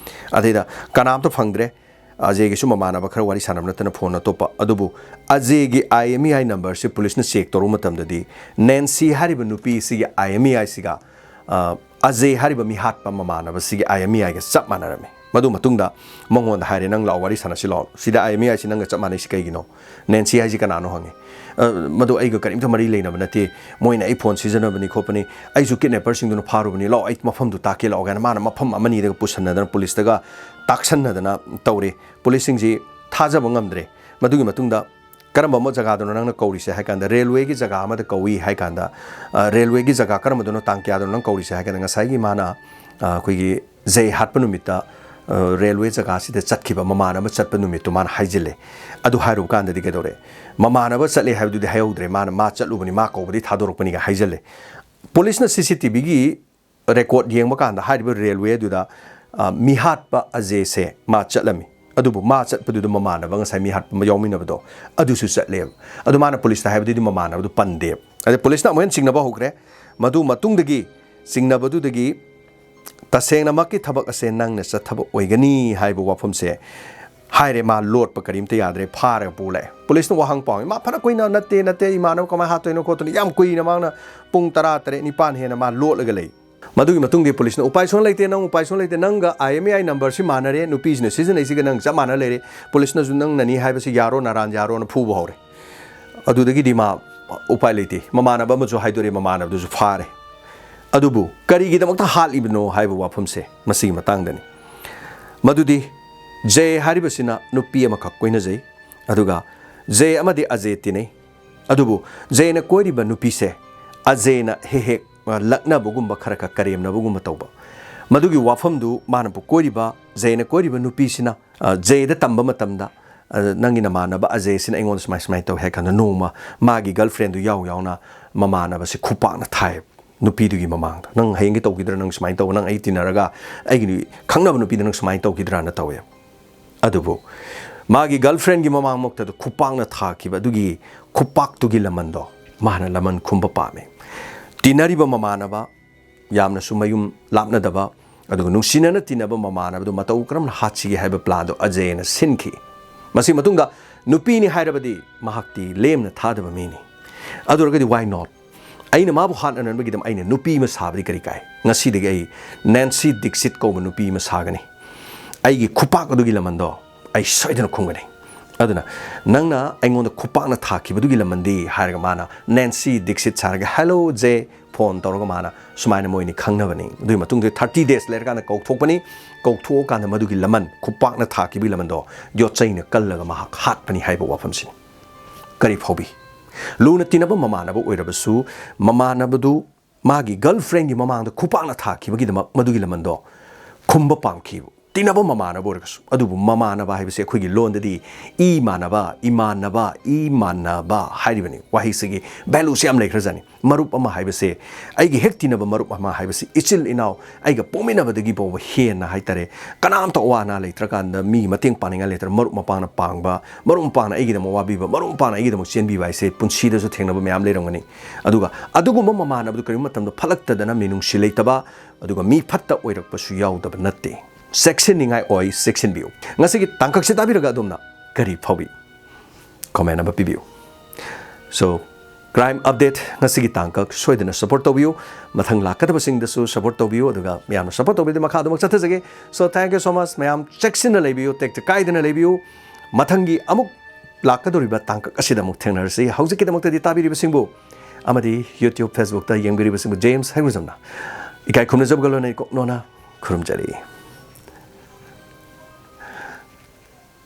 ꯑꯗꯩꯗ ꯀꯅꯥꯝꯇ ꯐꯪꯗ꯭ꯔꯦ꯫ ꯑꯖꯦꯒꯤꯁꯨ ꯃꯃꯥꯟꯅꯕ ꯈꯔ ꯋꯥꯔꯤ ꯁꯥꯟꯅꯕ ꯅꯠꯇꯅ ꯐꯣꯟ ꯑꯇꯣꯞꯄ꯫ ꯑꯗꯨꯕꯨ ꯑꯖꯦꯒꯤ I M E I ꯅꯝꯕꯔꯁꯦ ꯄꯨꯂꯤꯁꯅ ꯆꯦꯛ ꯇꯧꯔꯨꯕ ꯃꯇꯝꯗꯗꯤ ꯅꯦꯟꯁꯤ ꯍꯥꯏꯔꯤꯕ ꯅꯨꯄꯤꯁꯤꯒꯤ I M E I ꯁꯤꯒ, ꯑ, ꯑꯖꯦ ꯍꯥꯏꯔꯤꯕ ꯃꯤꯍꯥꯠꯄ ꯃꯃꯥꯟꯅꯕꯁꯤꯒꯤ I M E I ꯒ ꯆꯞ ꯃꯥꯟꯅꯔꯝꯃꯤ꯫ ꯃꯗꯨ ꯃꯇꯨꯡꯗ ꯃꯉꯣꯟꯗ ꯍꯥꯏꯔꯦ, "ꯅꯪ ꯂꯥꯛꯑꯣ, ꯋꯥꯔꯤ ꯁꯥꯟꯅꯁꯤ ꯂꯥꯛꯑꯣ꯫ ꯁꯤꯗ I M E I ꯁꯤ ꯅꯪꯒ ꯆꯞ ꯃꯥꯟꯅꯩꯁꯤ ꯀꯩꯒꯤꯅꯣ? ꯅꯦꯟꯁꯤ ꯍꯥꯏꯁꯤ ꯀꯅꯥꯅꯣ?" ꯍꯪꯉꯤ꯫ "ꯑ, ꯃꯗꯨ ꯑꯩꯒ ꯀꯔꯤꯝꯇ ꯃꯔꯤ ꯂꯩꯅꯕ ꯅꯠꯇꯦ꯫ ꯃꯣꯏꯅ ꯑꯩ ꯐꯣꯟ ꯁꯤꯖꯤꯟꯅꯕꯅꯤ ꯈꯣꯠꯄꯅꯤ꯫ ꯑꯩꯁꯨ ꯀꯤꯗꯅꯦꯄꯔꯁꯤꯡꯗꯨꯅ ꯐꯥꯔꯨꯕꯅꯤ꯫ ꯂꯥꯛꯑꯣ, ꯑꯩ ꯃꯐꯝꯗꯨ ꯇꯥꯛꯀꯦ ꯂꯥꯛꯑꯣ" ꯀꯥꯏꯅ ꯃꯥꯅ ꯃꯐꯝ ꯑꯃꯅꯤꯗꯒ ꯄꯨꯁꯟꯅꯗꯅ, ꯄꯨꯂꯤꯁꯇꯒ ꯇꯥꯛꯁꯟꯅꯗꯅ ꯇꯧꯔꯦ꯫ ꯄꯨꯂꯤꯁꯁꯤꯡꯁꯤ ꯊꯥꯖꯕ ꯉꯝꯗ꯭ꯔꯦ꯫ ꯃꯗꯨꯒꯤ ꯃꯇꯨꯡꯗ "ꯀꯔꯝꯕ ꯑꯃ ꯖꯒꯥꯗꯅꯣ ꯅꯪꯅ ꯀꯧꯔꯤꯁꯦ?" ꯍꯥꯏ ꯀꯥꯟꯗ, "ꯔꯦꯜꯋꯦꯒꯤ ꯖꯒꯥ ꯑꯃꯗ ꯀꯧꯏ" ꯍꯥꯏ ꯀꯥꯟꯗ, "ꯑ, ꯔꯦꯜꯋꯦꯒꯤ ꯖꯒꯥ ꯀꯔꯝꯕꯗꯅꯣ, ꯇꯥꯡ ꯀꯌꯥꯗꯅꯣ ꯅꯪ ꯀꯧꯔꯤꯁꯦ?" ꯍꯥꯏ ꯀꯥꯟꯗ, ꯉꯁꯥꯏꯒꯤ ꯃꯥꯅ, ꯑ, ꯑꯩꯈꯣꯏꯒꯤ ꯖꯦ ꯍꯥꯠꯄ ꯅꯨꯃꯤꯠꯇ, ꯑ, ꯔꯦꯜꯋꯦ ꯖꯒꯥꯁꯤꯗ ꯆꯠꯈꯤꯕ ꯃꯃꯥꯟꯅꯕ ꯆꯠꯄ ꯅꯨꯃꯤꯠꯇꯨ ꯃꯥꯅ ꯍꯥꯏꯖꯤꯜꯂꯦ꯫ ꯑꯗꯨ ꯍꯥꯏꯔꯨꯕ ꯀꯥꯟꯗꯗꯤ ꯀꯩꯗꯧꯔꯦ? ꯃꯃꯥꯟꯅꯕ ꯆꯠꯂꯦ ꯍꯥꯏꯕꯗꯨꯗꯤ ꯍꯥꯏꯍꯧꯗ꯭ꯔꯦ꯫ ꯃꯥꯅ, "ꯃꯥ ꯆꯠꯂꯨꯕꯅꯤ, ꯃꯥ ꯀꯧꯕꯗꯤ ꯊꯥꯗꯣꯔꯛꯄꯅꯤꯒ" ꯍꯥꯏꯖꯤꯜꯂꯦ꯫ ꯄꯨꯂꯤꯁꯅ C C T V ꯒꯤ ꯔꯦꯀꯣꯔꯗ ꯌꯦꯡꯕ ꯀꯥꯟꯗ ꯍꯥꯏꯔꯤꯕ ꯔꯦꯜꯋꯦ ꯑꯗꯨꯗ, ꯑ, ꯃꯤꯍꯥꯠꯄ ꯑꯖꯦꯁꯦ ꯃꯥ ꯆꯠꯂꯝꯃꯤ꯫ ꯑꯗꯨꯕꯨ ꯃꯥ ꯆꯠꯄꯗꯨꯗ ꯃꯃꯥꯟꯅꯕ, ꯉꯁꯥꯏ ꯃꯤꯍꯥꯠꯄ ꯌꯥꯎꯃꯤꯟꯅꯕꯗꯣ, ꯑꯗꯨꯁꯨ ꯆꯠꯂꯦꯕ꯫ ꯑꯗꯨ ꯃꯥꯅ ꯄꯨꯂꯤꯁꯇ ꯍꯥꯏꯕꯗꯨꯗꯤ ꯃꯃꯥꯟꯅꯕꯗꯨ ꯄꯟꯗꯦꯕ꯫ ꯑꯗꯩ ꯄꯨꯂꯤꯁꯅ ꯑꯃꯨꯛ ꯍꯦꯟꯅ ꯆꯤꯡꯅꯕ ꯍꯧꯈ꯭ꯔꯦ꯫ ꯃꯗꯨ ꯃꯇꯨꯡꯗꯒꯤ ꯆꯤꯡꯅꯕꯗꯨꯗꯒꯤ ꯇꯁꯦꯡꯅꯃꯛꯀꯤ ꯊꯕꯛ ꯑꯁꯦ ꯅꯪꯅ ꯆꯠꯊꯕ ꯑꯣꯏꯒꯅꯤ ꯍꯥꯏꯕ ꯋꯥꯐꯝꯁꯦ ꯍꯥꯏꯔꯦ, ꯃꯥ ꯂꯣꯠꯄ ꯀꯔꯤꯝꯇ ꯌꯥꯗ꯭ꯔꯦ, ꯐꯥꯔꯒ ꯄꯨ ꯂꯥꯛꯑꯦ꯫ ꯄꯨꯂꯤꯁꯅ ꯋꯥꯍꯪ ꯄꯥꯎꯉꯤ, ꯃꯥ ꯐꯅ ꯀꯨꯏꯅ "ꯅꯠꯇꯦ, ꯅꯠꯇꯦ, ꯏꯃꯥꯟꯅꯕ ꯀꯃꯥꯏꯅ ꯍꯥꯠꯇꯣꯏꯅꯣ ꯈꯣꯠꯇꯣꯏꯅꯣ", ꯌꯥꯝ ꯀꯨꯏꯅ ꯃꯥꯅ ꯄꯨꯡ ꯇꯔꯥ, ꯇꯔꯦꯠ, ꯅꯤꯄꯥꯟ ꯍꯦꯟꯅ ꯃꯥ ꯂꯣꯠꯂꯒ ꯂꯩ꯫ ꯃꯗꯨꯒꯤ ꯃꯇꯨꯡꯗꯤ ꯄꯨꯂꯤꯁꯅ, "ꯎꯄꯥꯏ ꯁꯨꯡꯂꯩ ꯂꯩꯇꯦ, ꯅꯪ ꯎꯄꯥꯏ ꯁꯨꯡꯂꯩ ꯂꯩꯇꯦ, ꯅꯪꯒ ꯑꯥꯏ ꯑꯦꯝ ꯑꯦ ꯑꯥꯏ ꯅꯝꯕꯔꯁꯤ ꯃꯥꯟꯅꯔꯦ, ꯅꯨꯄꯤꯁꯤꯅ ꯁꯤꯖꯤꯟꯅꯩꯁꯤꯒ ꯅꯪ ꯆꯞ ꯃꯥꯟꯅ ꯂꯩꯔꯦ, ꯄꯨꯂꯤꯁꯅꯁꯨ ꯅꯪꯅꯅꯤ ꯍꯥꯏꯕꯁꯤ ꯌꯥꯔꯣ ꯅꯔꯥꯟ ꯌꯥꯔꯣꯅ" ꯐꯨꯕ ꯍꯧꯔꯦ꯫ ꯑꯗꯨꯗꯒꯤꯗꯤ ꯃꯥ ꯎꯄꯥꯏ ꯂꯩꯇꯦ, ꯃꯃꯥꯟꯅꯕ ꯑꯃꯁꯨ ꯍꯥꯏꯗꯣꯔꯦ, ꯃꯃꯥꯟꯅꯕꯗꯨꯁꯨ ꯐꯥꯔꯦ꯫ ꯑꯗꯨꯕꯨ ꯀꯔꯤꯒꯤꯗꯃꯛꯇ ꯍꯥꯠꯂꯤꯕꯅꯣ ꯍꯥꯏꯕ ꯋꯥꯐꯝꯁꯦ ꯃꯁꯤꯒꯤ ꯃꯇꯥꯡꯗꯅꯤ꯫ ꯃꯗꯨꯗꯤ ꯖꯦ ꯍꯥꯏꯔꯤꯕꯁꯤꯅ ꯅꯨꯄꯤ ꯑꯃꯈꯛ ꯀꯣꯏꯅꯖꯩ, ꯑꯗꯨꯒ ꯖꯦ ꯑꯃꯗꯤ ꯑꯖꯦ ꯇꯤꯟꯅꯩ꯫ ꯑꯗꯨꯕꯨ ꯖꯦꯅ ꯀꯣꯏꯔꯤꯕ ꯅꯨꯄꯤꯁꯦ ꯑꯖꯦꯅ ꯍꯦꯛ ꯍꯦꯛ, ꯑ, ꯂꯛꯅꯕꯒꯨꯝꯕ, ꯈꯔ ꯈꯔ ꯀꯔꯦꯝꯅꯕꯒꯨꯝꯕ ꯇꯧꯕ꯫ ꯃꯗꯨꯒꯤ ꯋꯥꯐꯝꯗꯨ ꯃꯥꯅ ꯀꯣꯏꯔꯤꯕ, ꯖꯦꯅ ꯀꯣꯏꯔꯤꯕ ꯅꯨꯄꯤꯁꯤꯅ, ꯑ, ꯖꯦꯗ ꯇꯝꯕ ꯃꯇꯝꯗ, ꯑ, "ꯅꯪꯒꯤ ꯅꯃꯥꯟꯅꯕ ꯑꯖꯦꯁꯤꯅ ꯑꯩꯉꯣꯟꯗ ꯁꯨꯃꯥꯏ ꯁꯨꯃꯥꯏꯅ ꯇꯧꯋꯦ" ꯍꯥꯏ ꯀꯥꯟꯗ, ꯅꯣꯡꯃ ꯃꯥꯒꯤ ꯒꯔꯜꯐ꯭ꯔꯦꯟꯗꯨ ꯌꯥꯎ ꯌꯥꯎꯅ ꯃꯃꯥꯟꯅꯕꯁꯤ ꯈꯨꯄꯥꯛꯅ ꯊꯥꯏ ꯅꯨꯄꯤꯗꯨꯒꯤ ꯃꯃꯥꯡꯗ꯫ "ꯅꯪ ꯍꯌꯦꯡꯒꯤ ꯇꯧꯈꯤꯗ꯭ꯔꯥ? ꯅꯪ ꯁꯨꯃꯥꯏꯅ ꯇꯧꯕ, ꯅꯪ ꯑꯩ ꯇꯤꯟꯅꯔꯒ ꯑꯩꯒꯤ ꯅꯨ-, ꯈꯪꯅꯕ ꯅꯨꯄꯤꯗ ꯅꯪ ꯁꯨꯃꯥꯏꯅ ꯇꯧꯈꯤꯗ꯭ꯔꯥꯅ" ꯇꯧꯋꯦ꯫ ꯑꯗꯨꯕꯨ ꯃꯥꯒꯤ ꯒꯔꯜꯐ꯭ꯔꯦꯟꯒꯤ ꯃꯃꯥꯡꯃꯛꯇꯗ ꯈꯨꯄꯥꯛꯅ ꯊꯥꯈꯤꯕ ꯑꯗꯨꯒꯤ ꯈꯨꯄꯥꯛꯇꯨꯒꯤ ꯂꯃꯟꯗꯣ ꯃꯥꯅ ꯂꯃꯟ ꯈꯨꯝꯕ ꯄꯥꯝꯃꯤ꯫ ꯇꯤꯟꯅꯔꯤꯕ ꯃꯃꯥꯟꯅꯕ, ꯌꯥꯝꯅꯁꯨ ꯃꯌꯨꯝ ꯂꯥꯞꯅꯗꯕ, ꯑꯗꯨꯒ ꯅꯨꯡꯁꯤꯅꯅ ꯇꯤꯟꯅꯕ ꯃꯃꯥꯟꯅꯕꯗꯨ ꯃꯇꯧ ꯀꯔꯝꯅ ꯍꯥꯠꯁꯤꯒꯦ ꯍꯥꯏꯕ ꯄ꯭ꯂꯥꯟꯗꯣ ꯑꯖꯦꯅ ꯁꯤꯟꯈꯤ꯫ ꯃꯁꯤ ꯃꯇꯨꯡꯗ ꯅꯨꯄꯤꯅꯤ ꯍꯥꯏꯔꯕꯗꯤ ꯃꯍꯥꯛꯇꯤ ꯂꯦꯝꯅ ꯊꯥꯗꯕ ꯃꯤꯅꯤ꯫ ꯑꯗꯨ ꯑꯣꯏꯔꯒꯗꯤ why not? ꯑꯩꯅ ꯃꯥꯕꯨ ꯍꯥꯠꯅꯅꯕꯒꯤꯗꯃꯛ ꯑꯩꯅ ꯅꯨꯄꯤ ꯑꯃ ꯁꯥꯕꯗꯤ ꯀꯔꯤ ꯀꯥꯏ? ꯉꯁꯤꯗꯒꯤ ꯑꯩ ꯅꯦꯟꯁꯤ ꯗꯤꯛꯁꯤꯠ ꯀꯧꯕ ꯅꯨꯄꯤ ꯑꯃ ꯁꯥꯒꯅꯤ꯫ ꯑꯩꯒꯤ ꯈꯨꯄꯥꯛ ꯑꯗꯨꯒꯤ ꯂꯃꯟꯗꯣ ꯑꯩ ꯁꯣꯏꯗꯅ ꯈꯨꯝꯒꯅꯤ꯫ ꯑꯗꯨꯅ ꯅꯪꯅ ꯑꯩꯉꯣꯟꯗ ꯈꯨꯄꯥꯛꯅ ꯊꯥꯈꯤꯕꯗꯨꯒꯤ ꯂꯃꯟꯗꯤ ꯍꯥꯏꯔꯒ ꯃꯥꯅ ꯅꯦꯟꯁꯤ ꯗꯤꯛꯁꯤꯠ ꯁꯥꯔꯒ, "ꯍꯦꯜꯂꯣ ꯖꯦ," ꯐꯣꯟ ꯇꯧꯔꯒ ꯃꯥꯅ ꯁꯨꯃꯥꯏꯅ ꯃꯣꯏꯅꯤ ꯈꯪꯅꯕꯅꯤ꯫ ꯑꯗꯨꯒꯤ ꯃꯇꯨꯡꯗ ꯊꯥꯔꯇꯤ ꯗꯦꯖ ꯂꯩꯔꯀꯥꯟꯗ ꯀꯧꯊꯣꯛꯄꯅꯤ꯫ ꯀꯧꯊꯣꯛꯑꯀꯥꯟꯗ ꯃꯗꯨꯒꯤ ꯂꯃꯟ, ꯈꯨꯄꯥꯛꯅ ꯊꯥꯈꯤꯕꯒꯤ ꯂꯃꯟꯗꯣ ꯌꯣꯠꯆꯩꯅ ꯀꯜꯂꯒ ꯃꯍꯥꯛ ꯍꯥꯠꯄꯅꯤ ꯍꯥꯏꯕ ꯋꯥꯐꯝꯁꯤꯅꯤ꯫ ꯀꯔꯤ ꯐꯥꯎꯕꯤ? ꯂꯨꯅ ꯇꯤꯟꯅꯕ ꯃꯃꯥꯟꯅꯕ ꯑꯣꯏꯔꯕꯁꯨ, ꯃꯃꯥꯟꯅꯕꯗꯨ ꯃꯥꯒꯤ ꯒꯔꯜꯐ꯭ꯔꯦꯟꯒꯤ ꯃꯃꯥꯡꯗ ꯈꯨꯄꯥꯛꯅ ꯊꯥꯈꯤꯕꯒꯤꯗꯃꯛ ꯃꯗꯨꯒꯤ ꯂꯃꯟꯗꯣ ꯈꯨꯝꯕ ꯄꯥꯝꯈꯤꯕ꯫ ꯇꯤꯟꯅꯕ ꯃꯃꯥꯟꯅꯕ ꯑꯣꯏꯔꯒꯁꯨ꯫ ꯑꯗꯨꯕꯨ ꯃꯃꯥꯟꯅꯕ ꯍꯥꯏꯕꯁꯤ ꯑꯩꯈꯣꯏꯒꯤ ꯂꯣꯟꯗꯗꯤ ꯏ ꯃꯥꯟꯅꯕ, ꯏꯃꯥꯟꯅꯕ, ꯏ ꯃꯥꯟꯅꯕ ꯍꯥꯏꯔꯤꯕꯅꯤ꯫ ꯋꯥꯍꯩꯁꯤꯒꯤ ꯚꯦꯂꯨꯁꯤ ꯌꯥꯝ ꯂꯩꯈ꯭ꯔꯖꯥꯠꯅꯤ꯫ ꯃꯔꯨꯞ ꯑꯃ ꯍꯥꯏꯕꯁꯦ, ꯑꯩꯒꯤ ꯍꯦꯛ ꯇꯤꯟꯅꯕ ꯃꯔꯨꯞ ꯑꯃ ꯍꯥꯏꯕꯁꯤ ꯏꯆꯤꯜ ꯏꯅꯥꯎ, ꯑꯩꯒ ꯄꯣꯛꯃꯤꯟꯅꯕꯗꯒꯤ ꯐꯥꯎꯕ ꯍꯦꯟꯅ ꯍꯥꯏꯇꯥꯔꯦ, ꯀꯅꯥꯝꯇ ꯑꯋꯥ ꯑꯅꯥ ꯂꯩꯇ꯭ꯔꯀꯥꯟꯗ ꯃꯤ ꯃꯇꯦꯡ ꯄꯥꯡꯅꯤꯡꯉꯥꯏ ꯂꯩꯇ꯭ꯔ ꯃꯔꯨꯞ ꯃꯄꯥꯡꯅ ꯄꯥꯡꯕ, ꯃꯔꯨꯞ ꯃꯄꯥꯡꯅ ꯑꯩꯒꯤꯗꯃꯛ ꯋꯥꯕꯤꯕ, ꯃꯔꯨꯞ ꯃꯄꯥꯡꯅ ꯑꯩꯒꯤꯗꯃꯛ ꯆꯦꯟꯕꯤꯕ ꯍꯥꯏꯁꯦ ꯄꯨꯟꯁꯤꯗꯁꯨ ꯊꯦꯡꯅꯕ ꯃꯌꯥꯝ ꯂꯩꯔꯝꯒꯅꯤ꯫ ꯑꯗꯨꯒ ꯑꯗꯨꯒꯨꯝꯕ ꯃꯃꯥꯟꯅꯕꯗꯨ ꯀꯔꯤꯒꯨꯝꯕ ꯃꯇꯝꯗ ꯐꯠꯂꯛꯇꯗꯅ ꯃꯤꯅꯨꯡꯁꯤ ꯂꯩꯇꯕ, ꯑꯗꯨꯒ ꯃꯤ ꯐꯠꯇ ꯑꯣꯏꯔꯛꯄꯁꯨ ꯌꯥꯎꯗꯕ ꯅꯠꯇꯦ꯫ ꯆꯦꯛꯁꯤꯟꯅꯤꯡꯉꯥꯏ ꯑꯣꯏ, ꯆꯦꯛꯁꯤꯟꯕꯤꯌꯨ꯫ ꯉꯁꯤꯒꯤ ꯇꯥꯡꯀꯛꯁꯤ ꯇꯥꯕꯤꯔꯒ ꯑꯗꯣꯝꯅ ꯀꯔꯤ ꯐꯥꯎꯏ? Comment ꯑꯃ ꯄꯤꯕꯤꯌꯨ꯫ So, Crime Update ꯉꯁꯤꯒꯤ ꯇꯥꯡꯀꯛ ꯁꯣꯏꯗꯅ support ꯇꯧꯕꯤꯌꯨ꯫ ꯃꯊꯪ ꯂꯥꯛꯀꯗꯕꯁꯤꯡꯗꯁꯨ support ꯇꯧꯕꯤꯌꯨ, ꯑꯗꯨꯒ ꯃꯌꯥꯝꯅ support ꯇꯧꯕꯤꯗꯨ ꯃꯈꯥ ꯑꯗꯨꯃꯛ ꯆꯠꯊꯖꯒꯦ꯫ So, thank you so much꯫ ꯃꯌꯥꯝ ꯆꯦꯛꯁꯤꯟꯅ ꯂꯩꯕꯤꯌꯨ, ꯇꯦꯛꯇ ꯀꯥꯏꯗꯅ ꯂꯩꯕꯤꯌꯨ꯫ ꯃꯊꯪꯒꯤ ꯑꯃꯨꯛ ꯂꯥꯛꯀꯗꯧꯔꯤꯕ ꯇꯥꯡꯀꯛ ꯑꯁꯤꯗ ꯑꯃꯨꯛ ꯊꯦꯡꯅꯔꯁꯤ꯫ ꯍꯧꯖꯤꯛꯀꯤꯗꯃꯛꯇꯗꯤ ꯇꯥꯕꯤꯔꯤꯕꯁꯤꯡꯕꯨ ꯑꯃꯗꯤ YouTube, Facebook ꯇ ꯌꯦꯡꯕꯤꯔꯤꯕꯁꯤꯡꯕꯨ James ꯍꯩꯒ꯭ꯔꯨꯖꯝꯅ ꯏꯀꯥꯏ ꯈꯨꯝꯅꯖꯕꯒ ꯂꯣꯏꯅꯅ ꯀꯣꯛꯅꯣꯅ ꯈꯨꯔꯨꯝꯖꯔꯤ꯫